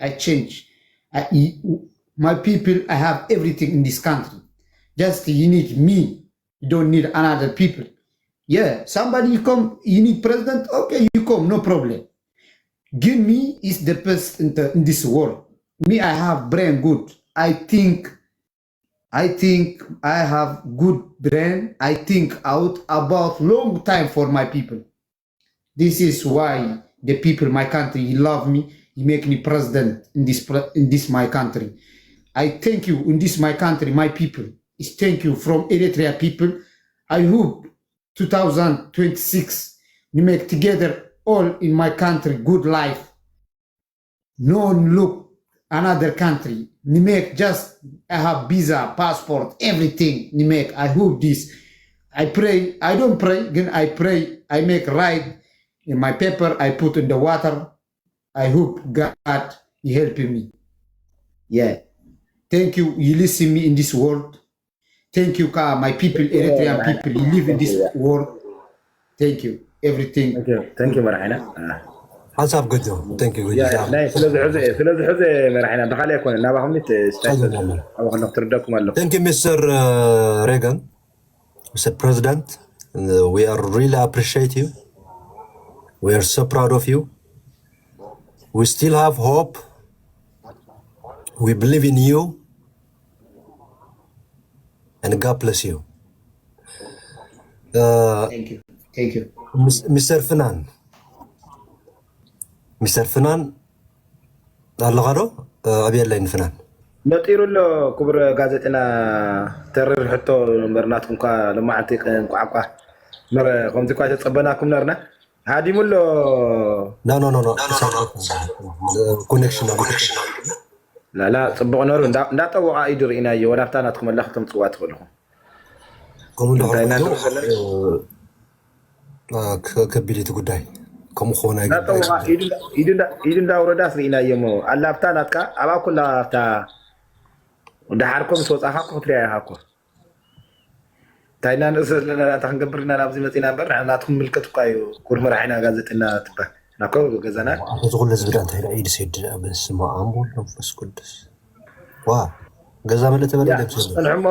I change. I, my people, I have everything in this country. Just you need me. You don't need another people. Yeah, somebody you come, you need president. Okay, you come, no problem. Give me is the best in, the, in this world. Me, I have brain good. I think, I think I have good brain. I think out about long time for my people. This is why the people, my country, he love me. He make me president in this in this my country. I thank you in this my country, my people. Is thank you from Eritrea people. I hope two thousand twenty-six we make together all in my country good life. No one look another country. We make just I have visa, passport, everything. We make. I hope this. I pray. I don't pray. Then I pray. I make right in my paper. I put in the water. I hope God he helping me. Yeah. Thank you. You listen me in this world. Thank you, Ka, my people, Eritrean people. You live in this world. Thank you. Everything. Thank you መራሒና። ሓንሳብ ገጆ thank you ስለዚ ሕዚ መራሒና ብካልእ ኣይኮነ ናባኹም ኣብኹም ክትርደኩም ኣለኹ። Thank you Mister Reagan, Mister President. We are really appreciate you. We are so proud of you. We still have hope. We believe in you. And God bless you. Uh, Thank you. Thank you. Mis- Mister ፍናን ሚስተር ፍናን ኣለኻ ዶ? ኣበይ ኣለይ ንፍናን ነጢሩ ኣሎ ክቡር ጋዜጠና። ተሪር ሕቶ እምበር ናትኩም እኳ ሎማዓንቲ እንቋዕ እኳ እምበር ከምዚ እኳ ኣይተጸበናኩም ነርና። ሃዲሙ ኣሎ። no no no no connection ላላ ጽቡቕ ነሩ እንዳጠወቓ ኢዱ ርኢናዮ። ወላ ኣብታ ናትኩም ኣላ ክተምጽዋ ትኽእልኹም። ከምኡ እንድሕር እንታይ እናንተ ኮይኑ፣ ዘለና? እ፣ ከ- ከቢድ እቲ ጉዳይ ከምኡ ክኾን ኣይግባእ። እናጠወቓ ኢዱ እንዳ- ኢዱ እንዳ- ኢዱ እንዳውረዳስ ርኢናዮ። እሞ ኣላ ኣብታ ናትካ ኣብኣ ኩላ ኣብታ ደሓርኮ ምስ ወጻኻ እኮ ክትሪያ ኢኻ እኮ። እንታይ ኢና ንእስ ዘለና ናታ ክንገብር ኢና ናብዚ መጺና እምበር ንሕና ናትኩም ምልከት እኳ እዩ። ኩር መራሒና ጋዜጠና ትባል ናኮ ገዛና ኣቶ ዝኹለ ዝብዳ እንታይ ደኣ ኢድ ሰይድ ደኣ በስመ ኣብ ወወልድ ወመንፈስ ቅዱስ። ዋ ገዛ መለ ተበለ ደምሰ ንሕሞ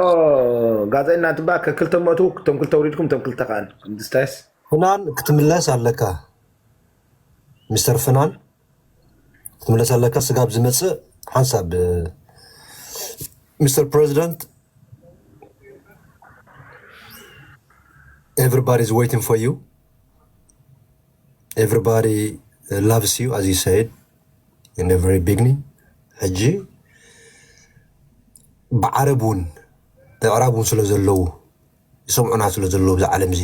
ጋዜጠና ትባ ከክልተ መቱ ክቶም ክልተ ውሪድኩም ቶም ክልተ ከኣን ምድስታይስ ፍናን ክትምለስ ኣለካ። ሚስተር ፍናን ክትምለስ ኣለካ። ስጋብ ዝመጽእ ሓንሳብ ሚስተር ፕሬዚደንት everybody is waiting for you. Everybody loves you as you said in the very beginning. ሕጂ ብዓረብ እውን ኣዕራብ እውን ስለ ዘለዉ ይሰምዑና ስለ ዘለዉ ብዛ ዓለም እዚ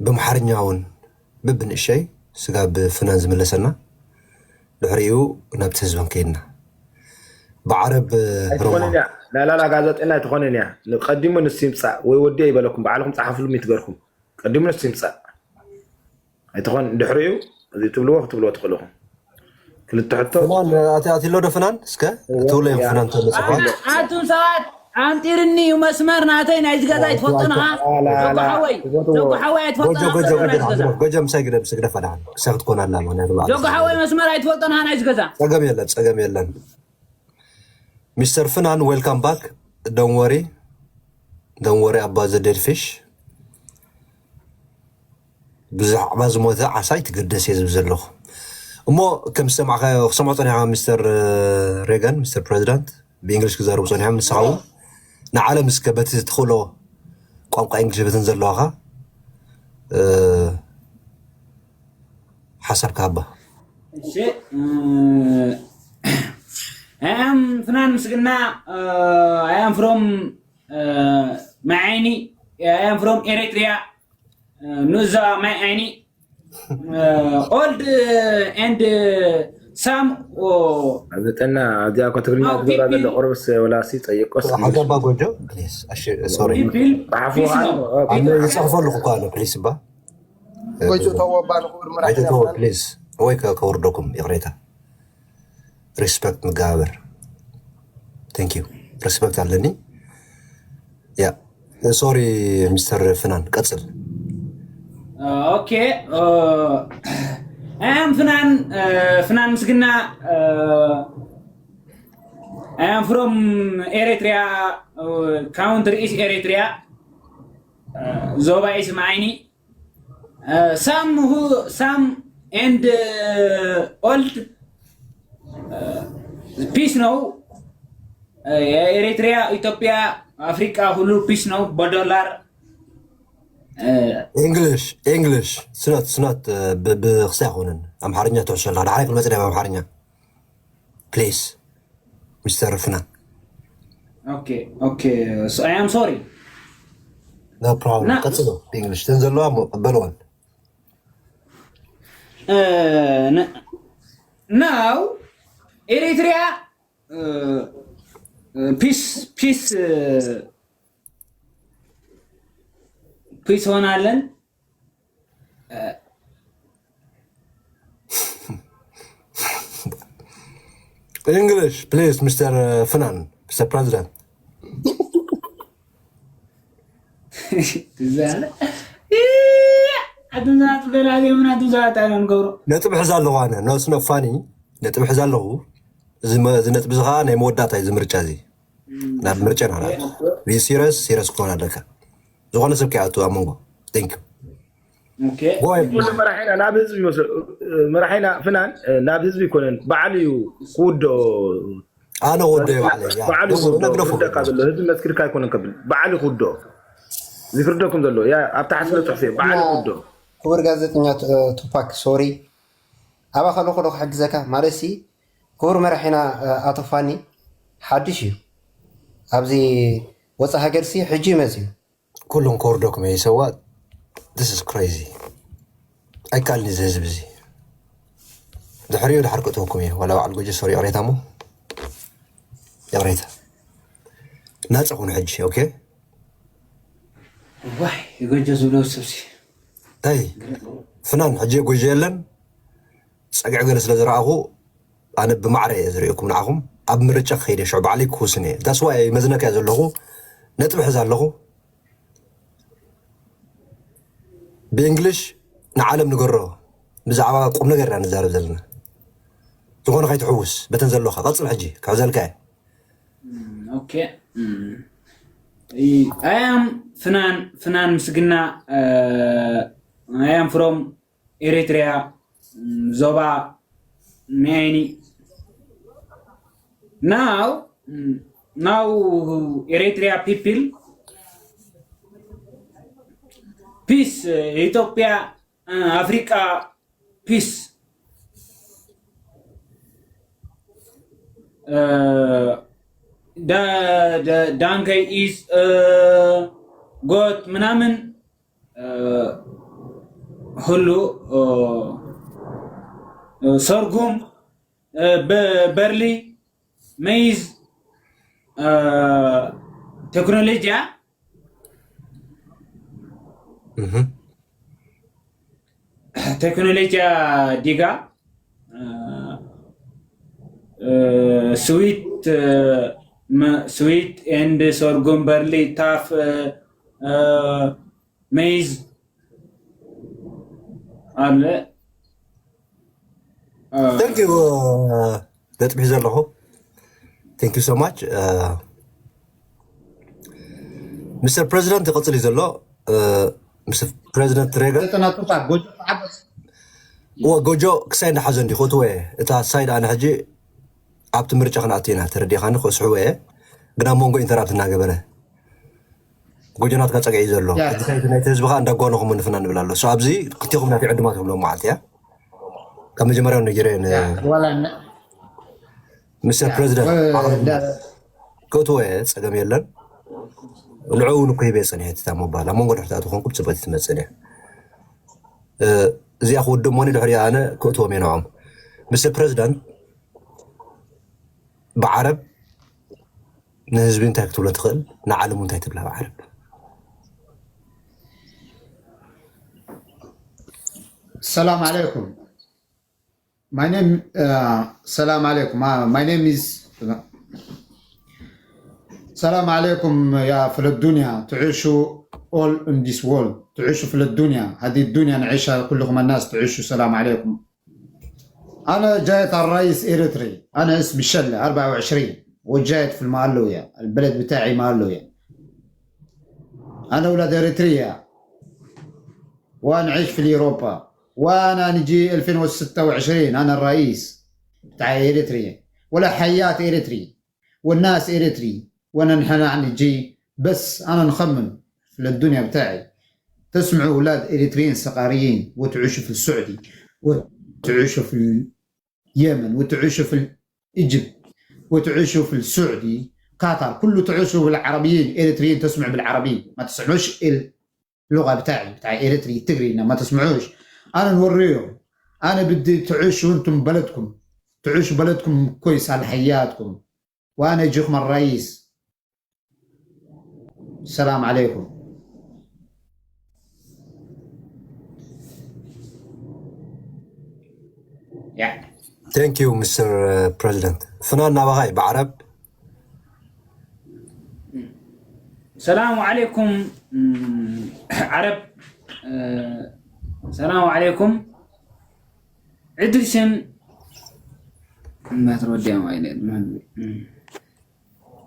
ብምሓርኛ እውን ብብንእሸይ ስጋብ ፍናን ዝምለሰና ድሕሪኡ ናብቲ ህዝቢ ክንከይድና ብዓረብ ኣይትኾንን እያ ናላላ ጋዜጠና ኣይትኾንን እያ። ቀዲሙ ንሱ ይምፃእ ወይ ወዲ ይበለኩም ባዕልኩም ፀሓፍሉ ይትገርኩም። ቀዲሙ ንሱ ይምፃእ ኣይትኾን ድሕሪኡ እዚ ትብልዎ ክትብልዎ ትኽእልኹም። ክልተ ሕቶ ፍናን ኣቲ ኣቲ ኣሎ ዶ ፍናን እስከ ትብሎ እዮም ፍናን ተመጽፋ ኣቱም ሰባት ኣምጢርኒ እዩ መስመር ናተይ ናይዚ ገዛ ይትፈልጦ ንኻ ጆጎ ሓወይ ጆጎ ሓወይ ኣይትፈልጦ ጎጆ ጎጆ ጎጆ ናይዚ ገዛ ግደፍ፣ ጎጆ ምሳይ ግደፍ ስግደፍ ኣድሓን ክሳ ክትኮን ኣላ ማለት ነው። ጆጎ ሓወይ መስመር ኣይትፈልጦ ንኻ ናይዚ ገዛ ጸገም የለን ጸገም የለን። ሚስተር ፍናን welcome back። Don't worry don't worry about the dead fish። ብዛዕባ ዝሞተ ዓሳ ኣይትገደስ እየ ዝብል ዘለኹ። እሞ ከም ዝሰማዕካዮ ክሰምዖ ጸኒሕካ ሚስተር ሬጋን ሚስተር ፕሬዚዳንት ብእንግሊሽ ክዛረቡ ጸኒሖም። ንስኻ እውን ንዓለም እስከ በቲ ትኽእሎ ቋንቋ እንግሊሽ በተን ዘለዋኻ ሓሳብካ ሃባ። እሺ I am ፍናን ምስግና I am from ማይ ዓይኒ I am from Eritrea ንዛ ማይ ዓይኒ old and some ዘጠና እዚኣ እኮ ትግርኛ ትገብራ ዘሎ ቁርብስ ወላሲ ጸይቆስ ሓጋባ ጎጆ ሶሪ ጸሓፉ ይጸሕፎ ኣለኹ እኳ ኣሎ ፕሊስ እባ ጎጆ ተወባ ንኽቡር መራሒ ፕሊስ ወይ ከውርደኩም ይቕሬታ ሪስፐክት ንገባበር። Thank you ሪስፐክት ኣለኒ። ያ ሶሪ ሚስተር ፍናን ቀጽል። ኦኬ I am ፍናን ፍናን ምስግና። I am from Eritrea, country is Eritrea, ዞባ is ማይኒ። Some who some and old, peace ነው። የኤሪትሪያ፣ ኢትዮጵያ፣ አፍሪካ ሁሉ peace ነው። በዶላር English English ስኖት ስኖት ብክስታይ ኣይኮነን። ኣምሓርኛ ትሕሸልና። ንሓደ ክንመፅእ ዳይ ኣምሓርኛ please ሚስተር ፍናን። Okay okay, I am sorry. No problem. ቀፅሎ ብእንግሊሽ ተን ዘለዋ በልዋን። Now ኤሪትሪያ peace peace peace ሆናለን። English please ሚስተር ፍናን፣ ሚስተር ፕሬዚደንት። ትዛለ ኣቱዛት በላዜምና ቱዛት ኣይንገብሮ። ነጥቢ ሕዛ ኣለኹ ኣነ፣ no it's not funny። ነጥቢ ሕዛ ኣለኹ። እዚ መ- እዚ ነጥቢ እዚ ከዓ ናይ መወዳእታ እዩ። እዚ ምርጫ እዚ ናብ ምርጫ ኢና ንኣቱ። እዚ serious serious ክኾን ኣለካ። ዝኾነ ሰብ ከይኣቱ ኣብ መንጎ። Thank you. Okay. Go ahead. ኩሉ መራሒና ናብ ህዝቢ ይመስል። መራሒና ፍናን ናብ ህዝቢ ይኮነን፣ ባዕሉ እዩ ክውድኦ። ኣነ ወደ ባዕለይ ያ ባዕሉ ደሞ ክውድኦ ነግደፎ ክርደካ ዘሎ ህዝቢ መስክርካ ኣይኮነን ከብል፣ ባዕሉ ክውድኦ። ዝፍርደኩም ዘሎ ያ ኣብታ ሓስለ ጽሑፍ እዩ፣ ባዕሉ ክውድኦ። ክቡር ጋዜጠኛ ቱ- ቱፓክ ሶሪ፣ ኣባኻ ኣለኹ ዶ ክሕግዘካ ማለት ሲ ክቡር መራሒና ኣቶ ፋኒ ሓድሽ እዩ ኣብዚ ወፃ ሃገር ሲ ሕጂ እዩ መፅዩ። ኩሎም ከወርደኩም እየ ሰዋ። This is crazy። ኣይካልኒ እዚ ህዝቢ እዚ። ድሕሪኡ ድሓር ክእትወኩም እየ። ዋላ በዓል ጎጆ ሶሪ ይቕሬታ እሞ ይቕሬታ። ናፀ ኩኑ ሕጂ። Okay። ዋይ ጎጆ ዝብሎ ሰብሲ ታይ ፍናን ሕጂ ጎጆ የለን። ፀግዒ ገለ ስለ ዝረኣኹ ኣነ ብማዕረ እየ ዝርእየኩም ንዓኹም። ኣብ ምርጫ ክኸይደ ሽዑ ባዕለይ ክውስን እየ። That's why መዝነካ እየ ዘለኹ። ነጥቢ ሕዝ ኣለኹ። ብእንግሊሽ ንዓለም ንገሮ። ብዛዕባ ቁም ነገር ኢና ንዛረብ ዘለና። ዝኾነ ከይትሕውስ በተን ዘለኻ ቀፅል። ሕጂ ክሕዘልካ እየ። Okay. I am ፍናን ፍናን ምስግና. I am from Eritrea, ዞባ ማይኒ። Now, now Eritrea people, peace. ኢትዮጵያ፣ ኣፍሪቃ፣ peace. ዳንከይ is good ምናምን ሁሉ፣ ሰርጉም፣ በርሊ፣ መይዝ፣ ቴክኖሎጂያ፣ ቴክኖሎጂያ ዲጋ፣ ስዊት፣ ስዊት ኤንድ ሶርጎም፣ በርሊ፣ ታፍ፣ መይዝ ኣለ። Thank you። ነጥቢ ሒዘ ኣለኹ። Thank you so much። ሚስተር ፕሬዚደንት ይቐፅል እዩ ዘሎ። ሚስተር ፕሬዚደንት ሬገን ዘጠና ጡጣ ጎጆ ተዓበስ እወ ጎጆ ክሳይ እንዳሓዘ እንዲ ክእትወ እየ። እታ ሳይድ ኣነ ሕጂ ኣብቲ ምርጫ ክንኣቱ ኢና፣ ተረዲኻኒ፣ ክስሕቦ እየ። ግን ኣብ መንጎ ኢንተራፕት እናገበረ ጎጆ ናትካ ፀግዒ እዩ ዘሎ። ሕጂ ሳይቲ ናይቲ ህዝቢ ከዓ እንዳጓነኹም ንፍና ንብል ኣሎ። So ኣብዚ ክልቲኹም ናተይ ዕዱማት እዮም ሎም መዓልቲ እያ። ካብ መጀመርያው ነጊረ ን- ዋላ ነ- ሚስተር ፕሬዚደንት ወ- ባዕሉ ደ- ክእትዎ እየ፣ ፀገም የለን። ንዕኡ እውን እኮ ሂበ ፀኒሐ እቲ ታሞ በሃል ኣብ መንጎ ድሕሪ ትኣትው ኮንኩም ፅብቅቲ ትመፅእ እያ። እ፣ እዚኣ ክውድእ እሞኒ ድሕሪ ኣነ ክእትዎም እየ ንዕኦም። ሚስተር ፕሬዚዳንት ብዓረብ ንህዝቢ እንታይ ክትብሎ ትኽእል? ንዓለም እንታይ ትብላ ብዓረብ? ሰላም ዓለይኩም። My name, uh, ሰላም ዓለይኩም። Uh, my name is ሰላም ዓለይኩም يا ፍለ الدنيا تعيشوا all in this world تعيشوا ፍለ الدنيا هذه الدنيا نعيشها كلكم الناس تعيشوا ሰላም ዓለይኩም። أنا جاية على الرئيس إريتري، أنا اسمي شلة أربعة وعشرين، وجاية في المعلوية، البلد بتاعي معلوية. أنا ولد إريتريا، وأنا عايش في الأوروبا، وأنا نجي ألفين وستة وعشرين، أنا الرئيس بتاع إريتريا، ولا حياة إريتري، والناس إريتري، وأنا نحن نجي، بس أنا نخمم في الدنيا بتاعي. تسمعوا أولاد إريتريين صقاريين وتعيشوا في السعودي، وتعيشوا في اليمن، وتعيشوا في الإيجيبت، وتعيشوا في السعودي، قطر، كله تعيشوا بالعربيين، إريتريين تسمع بالعربي، ما تسمعوش اللغة بتاعي، بتاع إريتري، تجري، ما تسمعوش. أنا نوريهم. أنا بدي تعيشوا أنتم بلدكم، تعيشوا بلدكم كويس على حياتكم، وأنا أجيكم الرئيس. السلام عليكم. Yeah. Thank you, Mister President. ፍናን ናባኻ እዩ ብዓረብ። ሰላሙ ዓለይኩም። እም፣ ዓረብ። እ፣ ሰላሙ ዓለይኩም። ዕድል ሽም እናተወዲያ ማለት።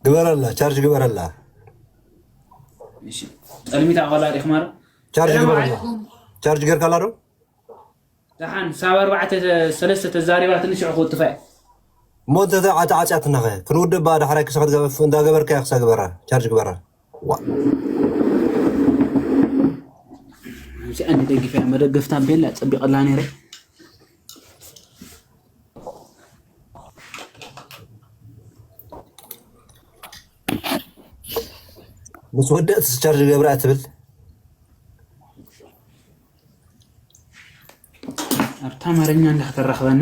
ግበረላ፣ ቻርጅ ግበረላ። እሺ፣ ጠልሚት ኣቐላ ዲኽማ ዶ? ቻርጅ ሰላም ግበረላ። ዓለይኩም። ቻርጅ ገርካላ ዶ? ደሓን ሳብ ኣርባዕተ ሰለስተ ተዛሪባ ትንሽ ዕኹ ትፋይ። እሞ እንተ ተዓጽያትናኸ ክንውድእ ባ ዳሕራይ ክሰኸት እንዳገበርካያ ክሳ ግበራ፣ ቻርጅ ግበራ። ዋ። እዚኣ ንደግፍ እያ፣ መደገፍታ ቤላ ጸቢቐላ ነይረ። ምስ ወደእት ቻርጅ ገብራ ትብል። ኣብታ ኣማርኛ እንዳ ከተራኽበና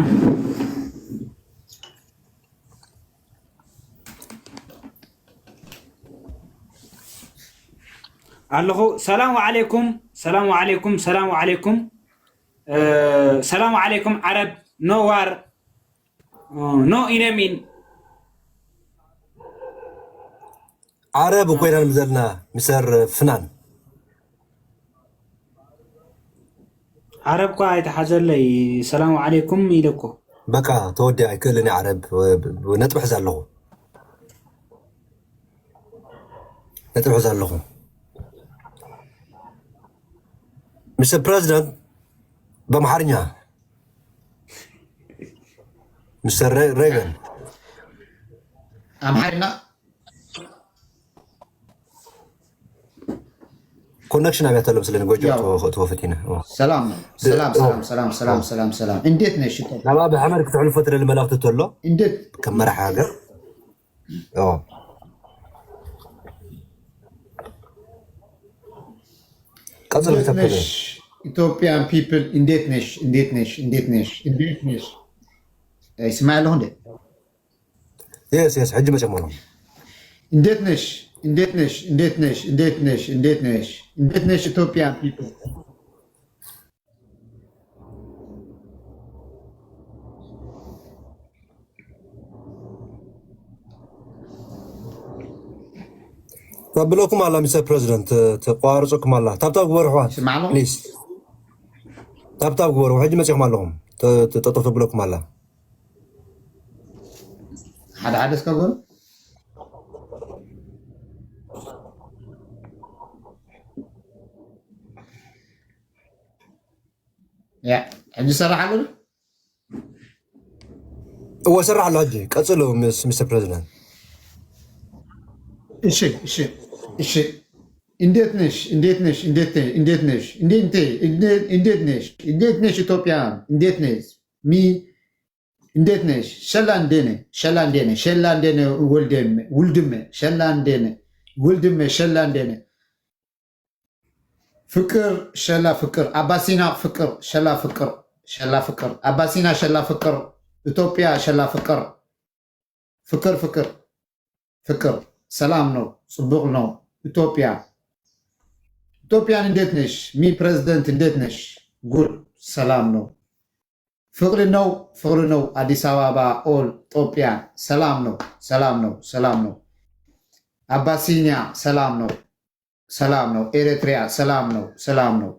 ኣለኹ። ሰላሙ ዓለይኩም፣ ሰላሙ ዓለይኩም፣ ሰላሙ ዓለይኩም። እ፣ ሰላሙ ዓለይኩም ዓረብ፣ no war, no enemy። ዓረብ እኮ ኢና ንብል ዘለና ሚስተር ፍናን። ዓረብ እኳ ኣይተሓዘለይ። ሰላሙ ዓለይኩም ኢለ እኮ። በቃ ተወዲኣ ኣይክእልን እየ ዓረብ። ነጥቢ ሕዝ ኣለኹ። ነጥቢ ሕዝ ኣለኹ። ሚስተር ፕረዚደንት ብኣምሓርኛ። ሚስተር ሬ-፣ ሬገን። ኣምሓርኛ ኮነክሽን ኣብያ ተሎም ስለኒ ጎጆ ያው። ተወ-፣ ተወፈቲና። ኦ። ሰላም ነው። ሰላም ኦ። ሰላም ሰላም ሰላም ሰላም ሰላም። እንዴት ነሽ? ናብ ኣብ ሓመድ ክትሕልፎ ትደሊ መልእኽቲ ተሎ እንዴት ከም መራሕ ሃገር። ኦ። ቀጽል እንዴት ተፈለ። ነሽ? ኢትዮጵያን ፒፕል እንዴት ነሽ? እንዴት ነሽ? እንዴት ነሽ? እንዴት ነሽ? ይስማዕ ኣለኹ እንዴ? የስ፣ የስ፣ ሕጂ መጨመሮ። እንዴት ነሽ? እንዴት ነሽ? እንዴት ነሽ? እንዴት ነሽ? እንዴት ነሽ? እንዴት ነሽ? ኢትዮጵያን ፒፕል ተብለኩም ኣላ ሚስተር ፕረዚደንት፣ ተቋርጹኩም ኣላ። ታብታብ ግበሩ ኣሕዋት። ይስማዕ ኣሎ? ፕሊዝ። ታብታብ ግበሩ። ሕጂ መጺኹም ኣለኹም። ተ-፣ ተ-፣ ጠጠው ተብለኩም ኣላ። ሓደ ሓደ እስከ በሉ። ያ፣ ሕጂ ሰራሕ ኣሎ ዶ? እወ፣ ሰራሕ ኣሎ ሕጂ። ቀጽሉ ምስ ሚስተር ፕረዚደንት። እሺ፣ እሺ፣ እሺ። እንዴት ነሽ? እንዴት ነሽ? እንዴት ነ-፣ እንዴት ነሽ? እንዴት ነ-፣ እንዴት፣ እንዴት ነሽ? እንዴት ነሽ ኢትዮጵያ? እንዴት ነሽ? ሚ-፣ እንዴት ነሽ? ሸላ እንዴነ? ሸላ እንዴነ? ሸላ እንዴነ? ወልደመ፣ ውልድመ፣ ሸላ እንዴነ? ወልድመ፣ ሸላ እንዴነ? ፍቅር፣ ሸላ ፍቅር፣ ኣባሲና ፍቅር፣ ሸላ ፍቅር፣ ሸላ ፍቅር፣ ኣባሲና ሸላ ፍቅር፣ ኢትዮጵያ ሸላ ፍቅር፣ ፍቅር፣ ፍቅር፣ ፍቅር፣ ሰላም ነው፣ ጽቡቅ ነው። ኢትዮጵያ፣ ኢትዮጵያን እንዴት ነሽ? ሚ ፕሬዝደንት እንዴት ነሽ? ጉድ፣ ሰላም ነው። ፍቅሪ ነው፣ ፍቅሪ ነው። አዲስ አበባ፣ ኦል ኢትዮጵያ፣ ሰላም ነው፣ ሰላም ነው፣ ሰላም ነው። አባሲኒያ፣ ሰላም ነው፣ ሰላም ነው። ኤሪትሪያ፣ ሰላም ነው፣ ሰላም ነው።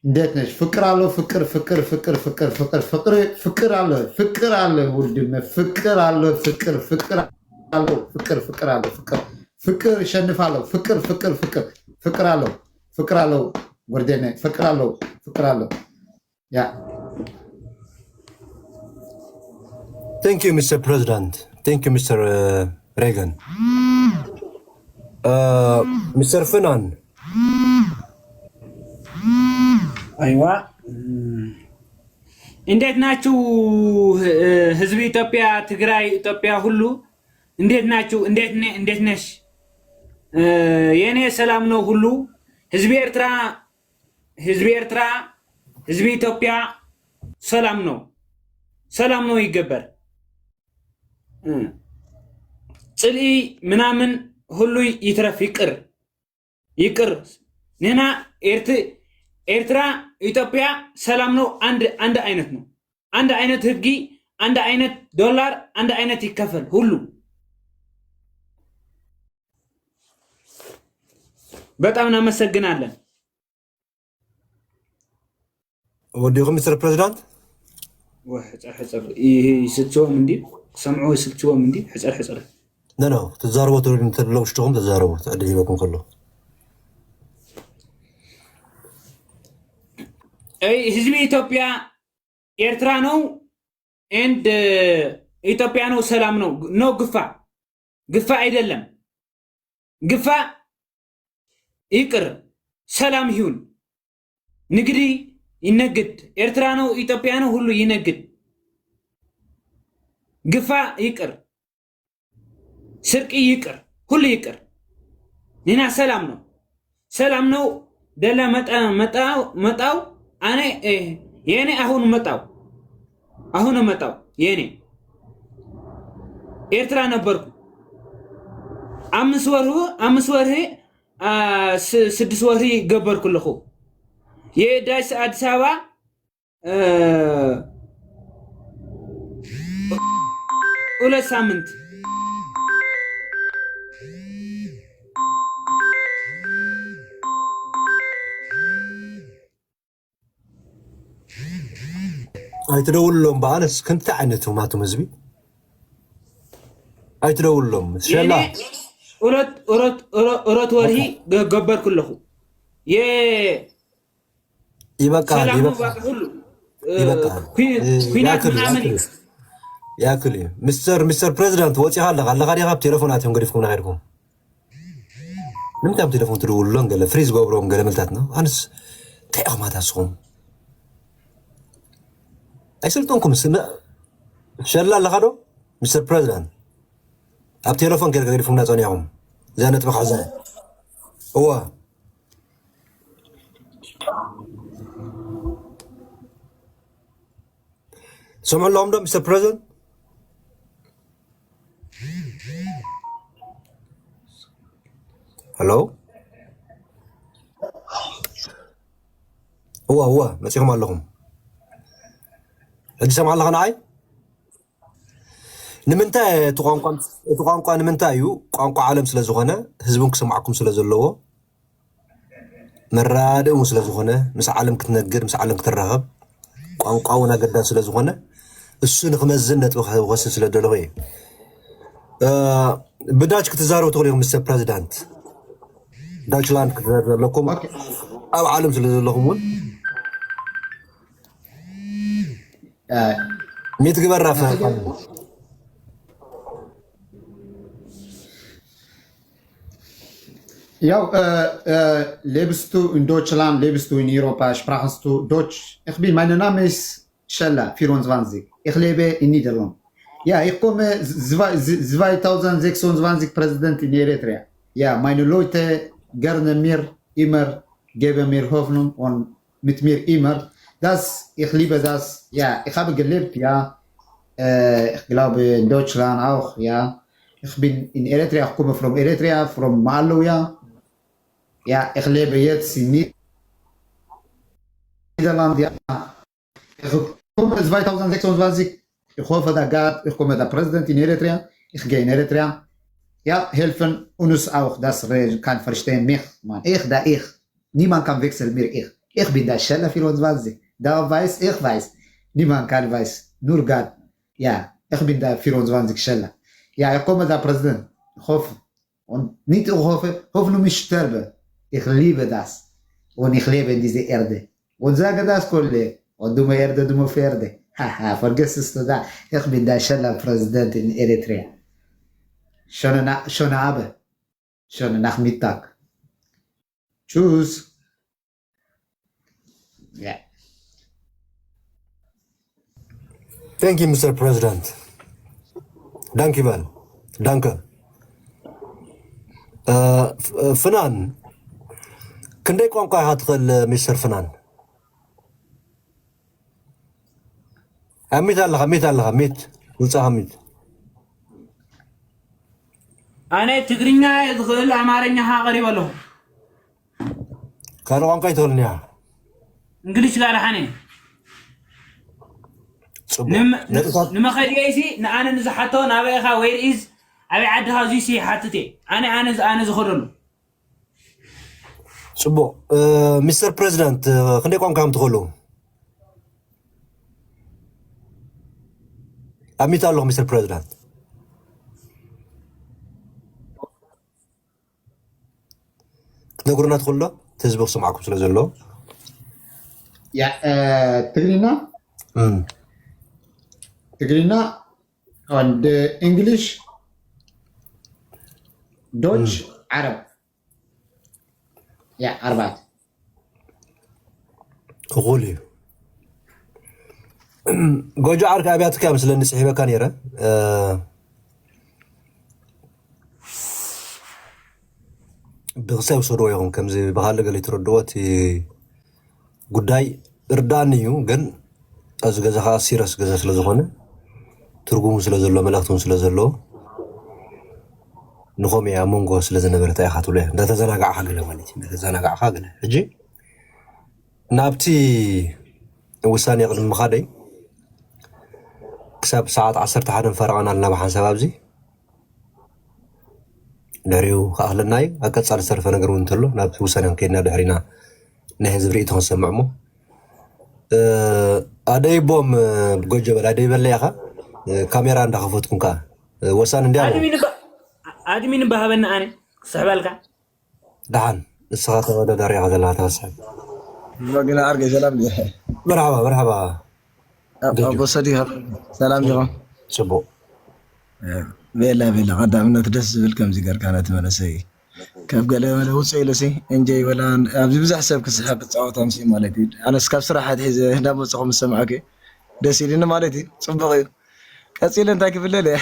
እንዴት ነሽ? ፍቅር አለው ፍቅር ፍቅር ፍቅር ፍቅር ፍቅር ፍቅር ፍቅር አለ ፍቅር አለ ውድመ ፍቅር አለ ፍቅር ፍቅር አለው ፍቅር ፍቅር አለ ፍቅር ፍቅር ይሸንፋለሁ ፍቅር ፍቅር ፍቅር ፍቅር አለው ፍቅር አለው ወርደነ ፍቅር አለው ፍቅር አለው ያ Thank you, Mister President. Thank you, Mister Uh, Reagan. Uh, Mister Finan. አይዋ እም፣ እንዴት ናችሁ? ህ- ህዝብ ኢትዮጵያ፣ ትግራይ፣ ኢትዮጵያ ሁሉ እንዴት ናችሁ? እንዴት ነ- እንዴት ነሽ? እ፣ የኔ ሰላም ነው ሁሉ። ህዝብ ኤርትራ፣ ህዝብ ኤርትራ፣ ህዝብ ኢትዮጵያ ሰላም ነው፣ ሰላም ነው ይገበር። እ፣ ጽልኢ ምናምን ሁሉ ይትረፍ፣ ይቅር ይቅር። ንሕና ኤርት ኤርትራ ኢትዮጵያ ሰላም ነው። አንድ አንድ አይነት ነው። አንድ አይነት ህጊ፣ አንድ አይነት ዶላር፣ አንድ አይነት ይከፈል ሁሉ። በጣም እናመሰግናለን። ወዲኹም ሚስተር ፕሬዚዳንት ወ- ሕፅር ሕፅር ይሄ ይስልችዎም እንዲ ክሰምዑ ይስልችዎም እንዲ ሕፅር ሕፅር ኖ ኖ ትዛረቦ ትብሉ እንተሎ ውሽጥኹም ተዛረቡ ዕድል ሂበኩም ከሎ እ፣ ህዝቢ ኢትዮጵያ ኤርትራ ነው and ኢትዮጵያ ነው ሰላም ነው። ኖ ግፋ ግፋ አይደለም ግፋ ይቅር ሰላም ይሁን። ንግዲ ይነግድ ኤርትራ ነው ኢትዮጵያ ነው ሁሉ ይነግድ። ግፋ ይቅር ስርቂ ይቅር ሁሉ ይቅር። ኒና ሰላም ነው ሰላም ነው። ደላ መጣ መጣው መጣው አነ እ፣ የኔ አሁን መጣው አሁን መጣው የኔ ኤርትራ ነበርኩ። አምስት ወርሁ አምስት ወርሂ አ፣ ስ- ስድስት ወርሂ ገበርኩ ኣለኹ። የዳስ አዲስ አበባ እ፣ ሁለት ሳምንት ኣይትደውልሎም በኣነስ ከምቲ ዓይነት ማቶም ህዝቢ ኣይትደውልሎም ሸላ የኔ ሁለት ሁለት ሁለት ወርሂ ገ- ገበርኩ ኣለኹ። የ- ይበቃል ሰላም ነው ይበቃል በቃ ሁሉ እ፣ ይበቃል ኩ- እ፣ ኩናት ያክል ምናምን ያክል ያክል እዩ ሚስተር ሚስተር ፕሬዚዳንት ወፂኻ ኣለኻ ኣለኻ ዲኻ ኣብ ቴሌፎን ኣትዮም ገዲፍኩም ናኸድኩም ንምንታይ ኣብ ቴሌፎን ትድውሉሎም ገለ ፍሪዝ ገብሮም ገለ መልታት ነው ኣንስ እንታይ ኢኹም ኣታስኹም ኣይሰልጠንኩም ስምዕ ሸላ ኣለኻ ዶ ሚስተር ፕሬዚዳንት ኣብ ቴሌፎን ከይደ ገዲፍኩም ናፀኒኹም እዚኣ ነጥቢ ክሕዛ እዋ ሰምዑ ኣለኹም ዶ ሚስተር ፕሬዚደንት ሄሎ እዋ እዋ መፂኹም ኣለኹም ሕጂ ሰምዓ ኣለኻ ንዓይ ንምንታይ እቲ ቋንቋ እቲ ቋንቋ ንምንታይ እዩ ቋንቋ ዓለም ስለ ዝኾነ ህዝብን ክሰማዕኩም ስለ ዘለዎ መረዳድእ እውን ስለ ዝኾነ ምስ ዓለም ክትነግር ምስ ዓለም ክትራኸብ ቋንቋ እውን ኣገዳሲ ስለ ዝኾነ እሱ ንክመዝን ነጥቢ ክወስድ ስለ ደለኹ እየ ብዳች ክትዛረቡ ትኽእሉ ኢኹም ምስተር ፕረዚዳንት ዳችላንድ ክትዛረቡ ዘለኩም ኣብ ዓለም ስለ ዘለኹም እውን ሚት ግበራ Ja, äh, äh, lebst du in Deutschland, lebst du in Europa, sprachst du Deutsch? Ich bin, mein Name ist Schella, vierundzwanzig. Ich lebe in Niederland. Ja, ich komme zwei- zweitausendsechsundzwanzig Präsident in Eritrea. Ja, meine Leute gerne mir immer geben mir Hoffnung und mit mir immer. Das, ich liebe das. Ja, ich habe gelebt, ja. Äh, ich glaube, in Deutschland auch, ja. Ich bin in Eritrea, ich komme from Eritrea, from Malu, ja. Ja, ich lebe jetzt in Niederland, ja. Ich komme zweitausendsechsundzwanzig, ich hoffe, der Gott, ich komme der Präsident in Eritrea, ich gehe in Eritrea. Ja, helfen uns auch, dass Regen kann verstehen mich, man. Ich, da ich. Niemand kann wechseln mir, ich. Ich bin der Schöller für uns Wahnsinn. Da weiß ich weiß. Niemand kann weiß. Nur Gott. Ja, ich bin der für uns Wahnsinn Schöller. Ja, ich komme da Präsident. Ich hoffe. Und nicht ich hoffe, Hoffnung ich sterbe. Ich liebe das. Und ich lebe in dieser Erde. Und sage das Kolle. Und dumme Erde, dumme Pferde. Haha, vergessest du da? Ich bin der Schöller Präsident in Eritrea. Schönen, Na- schönen Abend. Schönen Nachmittag. Tschüss. Ja. Thank you, Mister President. Danke well. Danke. ፍናን፣ ክንደይ ቋንቋ ኢኻ ትኽእል ሚስተር ፍናን? ኣብ ሚት ኣለኻ፣ ሚት ኣለኻ፣ ሚት ውፃኻ፣ ሚት። ኣነ ትግርኛ እየ ዝኽእል፣ ኣማርኛ ኸዓ ቀሪበ ኣለኹ። ካልእ ቋንቋ ኣይትኽእልን ኢኻ? እንግሊሽ ጋር ሓነ ፅቡቅ። ንመ- ነጥብታት ንመኸድየይሲ ንኣነ ንዝሓቶ ናበይ ኢኻ ወይ ርኢዝ ኣበይ ዓድኻ እዙይሲ ይሓትት እየ። ኣነ ኣነ ኣነ ዝኸደሉ ፅቡቅ። ሚስተር ፕሬዚዳንት፣ ክንደይ ቋንቋ እዮም ትኽእሉ? ኣብ ሚት ኣለኹ ሚስተር ፕሬዚዳንት። ክትነግሩና ትኽእሉ ዶ? እቲ ህዝቢ ክሰምዓኩም ስለ ዘሎ። Ja, eh, ትግርኛ እም። ትግርኛ፣ and English፣ Deutsch፣ ዓረብ። ያ ኣርባዕተ። እኹል እዩ። ጎጆ ዓርኪ ኣብያትካ ምስለኒ ጽሒፈካ ነይረ። እ፣ ብክሳይ ውሰድዎ ይኹን ከምዚ ብካልእ ገለ ትረድዎ እቲ ጉዳይ እርዳኒ እዩ፣ ግን እዚ ገዛ ከዓ ሲረስ ገዛ ስለ ዝኾነ ትርጉሙ ስለ ዘለዎ መልእኽቲ እውን ስለ ዘለዎ ንኸምኡ ኣብ መንጎ ስለ ዝነበረ እንታይ ኢኻ ትብሎ እንዳተዘናጋዕካ ገለ ማለት እዩ፣ እንዳተዘናጋዕካ ገለ። ሕጂ ናብቲ ውሳኔ ቅድሚ ምኻደይ ክሳብ ሰዓት ዓሰርተ ሓደን ፈረቓን ኣለና ብሓንሳብ ኣብዚ ድሕሪኡ ክኣኽለና እዩ። ኣብ ቀጻሊ ዝተረፈ ነገር እውን እንተሎ ናብቲ ውሳኔ ክንከይድና ድሕሪና ናይ ህዝቢ ርእይቶ ክንሰምዕ እሞ ኣደይቦም ጎጀ በል ኣደይ በለይ ኢኻ ካሜራ እንዳኸፈትኩም ከዓ ወሳን እንዲያ ኣድሚን እባ- ኣድሚን እባሃበኒ ኣነ ክስሕበልካ። ደሓን ንስኻ ተወዳዳሪ ኢኻ ዘለኻ ተወስሐ ወግና ኣርገ ሰላም ዲኻ? መርሓባ መርሓባ ኣቦ ሰዲኻ ሰላም ዲኻ? ጽቡቅ ቤላ ቤላ ቀዳምነት ደስ ዝብል ከምዚ ገርካ ነቲ መንእሰይ ካብ ገለ መለ ውፅእ ኢሉ ሲ እንጀይ ወላ ኣብዚ ብዙሕ ሰብ ክስሕቅ ክፃወት ኣምሲ ማለት እዩ። ኣነስ ካብ ስራሕ ኣትሒዘ እንዳመፅኹ ምስ ሰማዕኩ ደስ ኢሉኒ ማለት እዩ። ፅቡቅ እዩ። ቀፂለ እንታይ ክብለል እየ?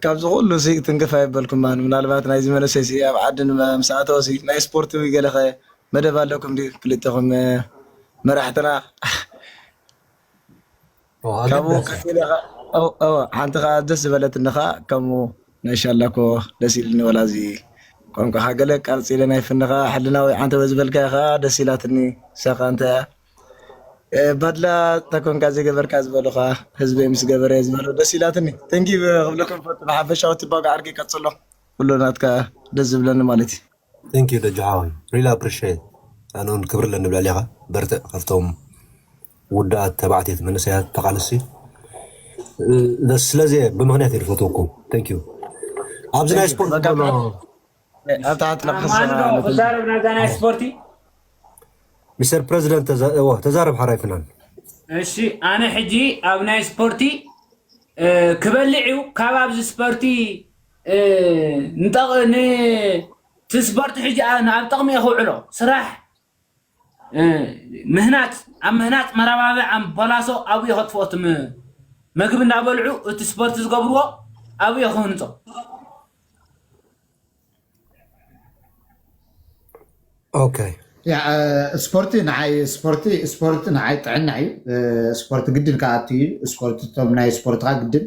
ካብዚ ኩሉ ሲ ትንክፍ ኣይበልኩማን። ምናልባት ናይዚ መንእሰይ ሲ ኣብ ዓዲ ምስ ኣተወ ሲ ናይ ስፖርት ገለኸ መደብ ኣለኩም ድዩ ክልተኹም መራሕትና? ካብኡ ቀፂለ ሓንቲ ከዓ ደስ ዝበለትኒ ከዓ ከምኡ ናይ ሻላ እኮ ደስ ኢልኒ ወላ እዚ ቋንቋኻ ገለ ቃልፂ ኢለ ናይ ፍኒ ከዓ ሕልናዊ ዓንተወ ዝበልካዮ ከዓ ደስ ኢላትኒ። ሳኻ እንተ ባድላ ተኮንካ ዘይገበርካ ዝበሉኻ ህዝበይ ምስ ገበረ ዝበሉ ደስ ኢላትኒ። ተንኪ ክብለኩም ፈቱ ብሓፈሻዊ ትባጋ ዓርኪ ቀፅሎ ኩሉ ናትካ ደስ ዝብለኒ ማለት እዩ። Thank you ደጁ ሓወይ really appreciate ኣነ እውን ክብሪ ኣለኒ ብልዕሊኻ በርትዕ ካብቶም ውዳኣት ተባዕትየት መንእሰያት ተቓለሲ ስለዚ ብምክንያት እየ ዝፈትወኩም thank you ኣብዚ ናይ ስፖርት ዘሎ ኣብ ታሕቲ ማንዶ ክዛረብ ናዛ ናይ ስፖርቲ ሚስተር ፕረዚደንት ተዛረብ ሓራይ ፍናን እሺ ኣነ ሕጂ ኣብ ናይ ስፖርቲ ክበልዕ እዩ ካብ ኣብዚ ስፖርቲ ንስፖርቲ ሕጂ ናብ ጥቕሚ እየ ክውዕሎ ስራሕ ምህናፅ ኣብ ምህናፅ መረባብዕ ኣብ ቦላሶ ኣብኡ የኸጥፍኦ መግቢ እንዳበልዑ እቲ ስፖርቲ ዝገብርዎ ኣብኡ እየ ክህንፆ ኦኬ ያ ስፖርቲ ንዓይ ስፖርቲ ስፖርቲ ንዓይ ጥዕና እዩ። ስፖርቲ ግድን ከኣቱ እዩ። ስፖርቲ እቶም ናይ ስፖርትካ ግድን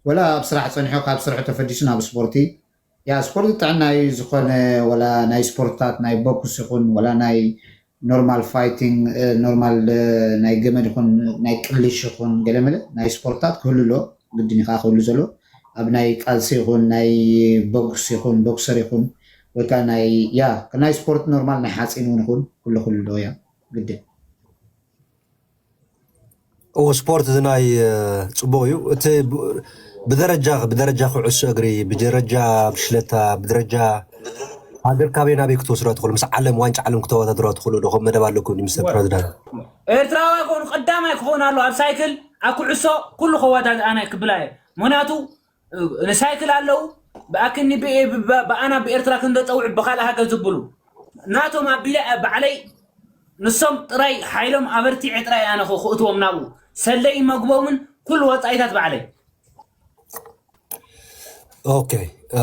ወላ ኣብ ስራሕ ፀኒሑ ካብ ስርሑ ተፈዲሱ ናብ ስፖርቲ ያ ስፖርቲ ጥዕና እዩ። ዝኾነ ወላ ናይ ስፖርትታት ናይ ቦክስ ይኹን ወላ ናይ ኖርማል ፋይቲንግ ኖርማል ናይ ገመድ ይኹን ናይ ቅልሽ ይኹን ገለመለ ናይ ስፖርትታት ክህሉ ኣሎ። ግድን እዩ ከዓ ክህሉ ዘሎ ኣብ ናይ ቃልሲ ይኹን ናይ ቦክስ ይኹን ቦክሰር ይኹን ወይ ከዓ ናይ ያ ናይ ስፖርት ኖርማል ናይ ሓፂን እውን ይኹን ኩሉ ክህሉ ኣለዎ ያ ግድን። ኦ ስፖርት እዚ ናይ እ፣ ጽቡቕ እዩ። እቲ ብ- ብደረጃ ብደረጃ ኩዕሶ እግሪ፣ ብደረጃ ብሽለታ፣ ብደረጃ ሃገር ካበይ ናበይ ክትወስዶ ትኽእሉ? ምስ ዓለም ዋንጫ ዓለም ክተወዳድሮ ትኽእሉ ዶ? ከም መደብ ኣለኩም ድ ምስተር ፕረዚዳንት? ኤርትራዊ ኣይኮኑ ቀዳማይ ክኾኑ ኣሎ ኣብ ሳይክል ኣብ ኩዕሶ ኩሉ ከዋዳድ ኣነ ክብላ እየ። ምክንያቱ ንሳይክል ኣለዉ ብኣክኒ ብኤ- ብ- ብኣና ብኤርትራ ክንደፀውዕ ብካልእ ሃገር ዝብሉ ናቶም ኣቢለ ባዕለይ ንሶም ጥራይ ሓይሎም ኣበርቲዐ ጥራይ ኣነ ክእትዎም ናብኡ ሰለይ መግቦምን ኩሉ ወፃኢታት ባዕለይ። ኦኬ፣ እ፣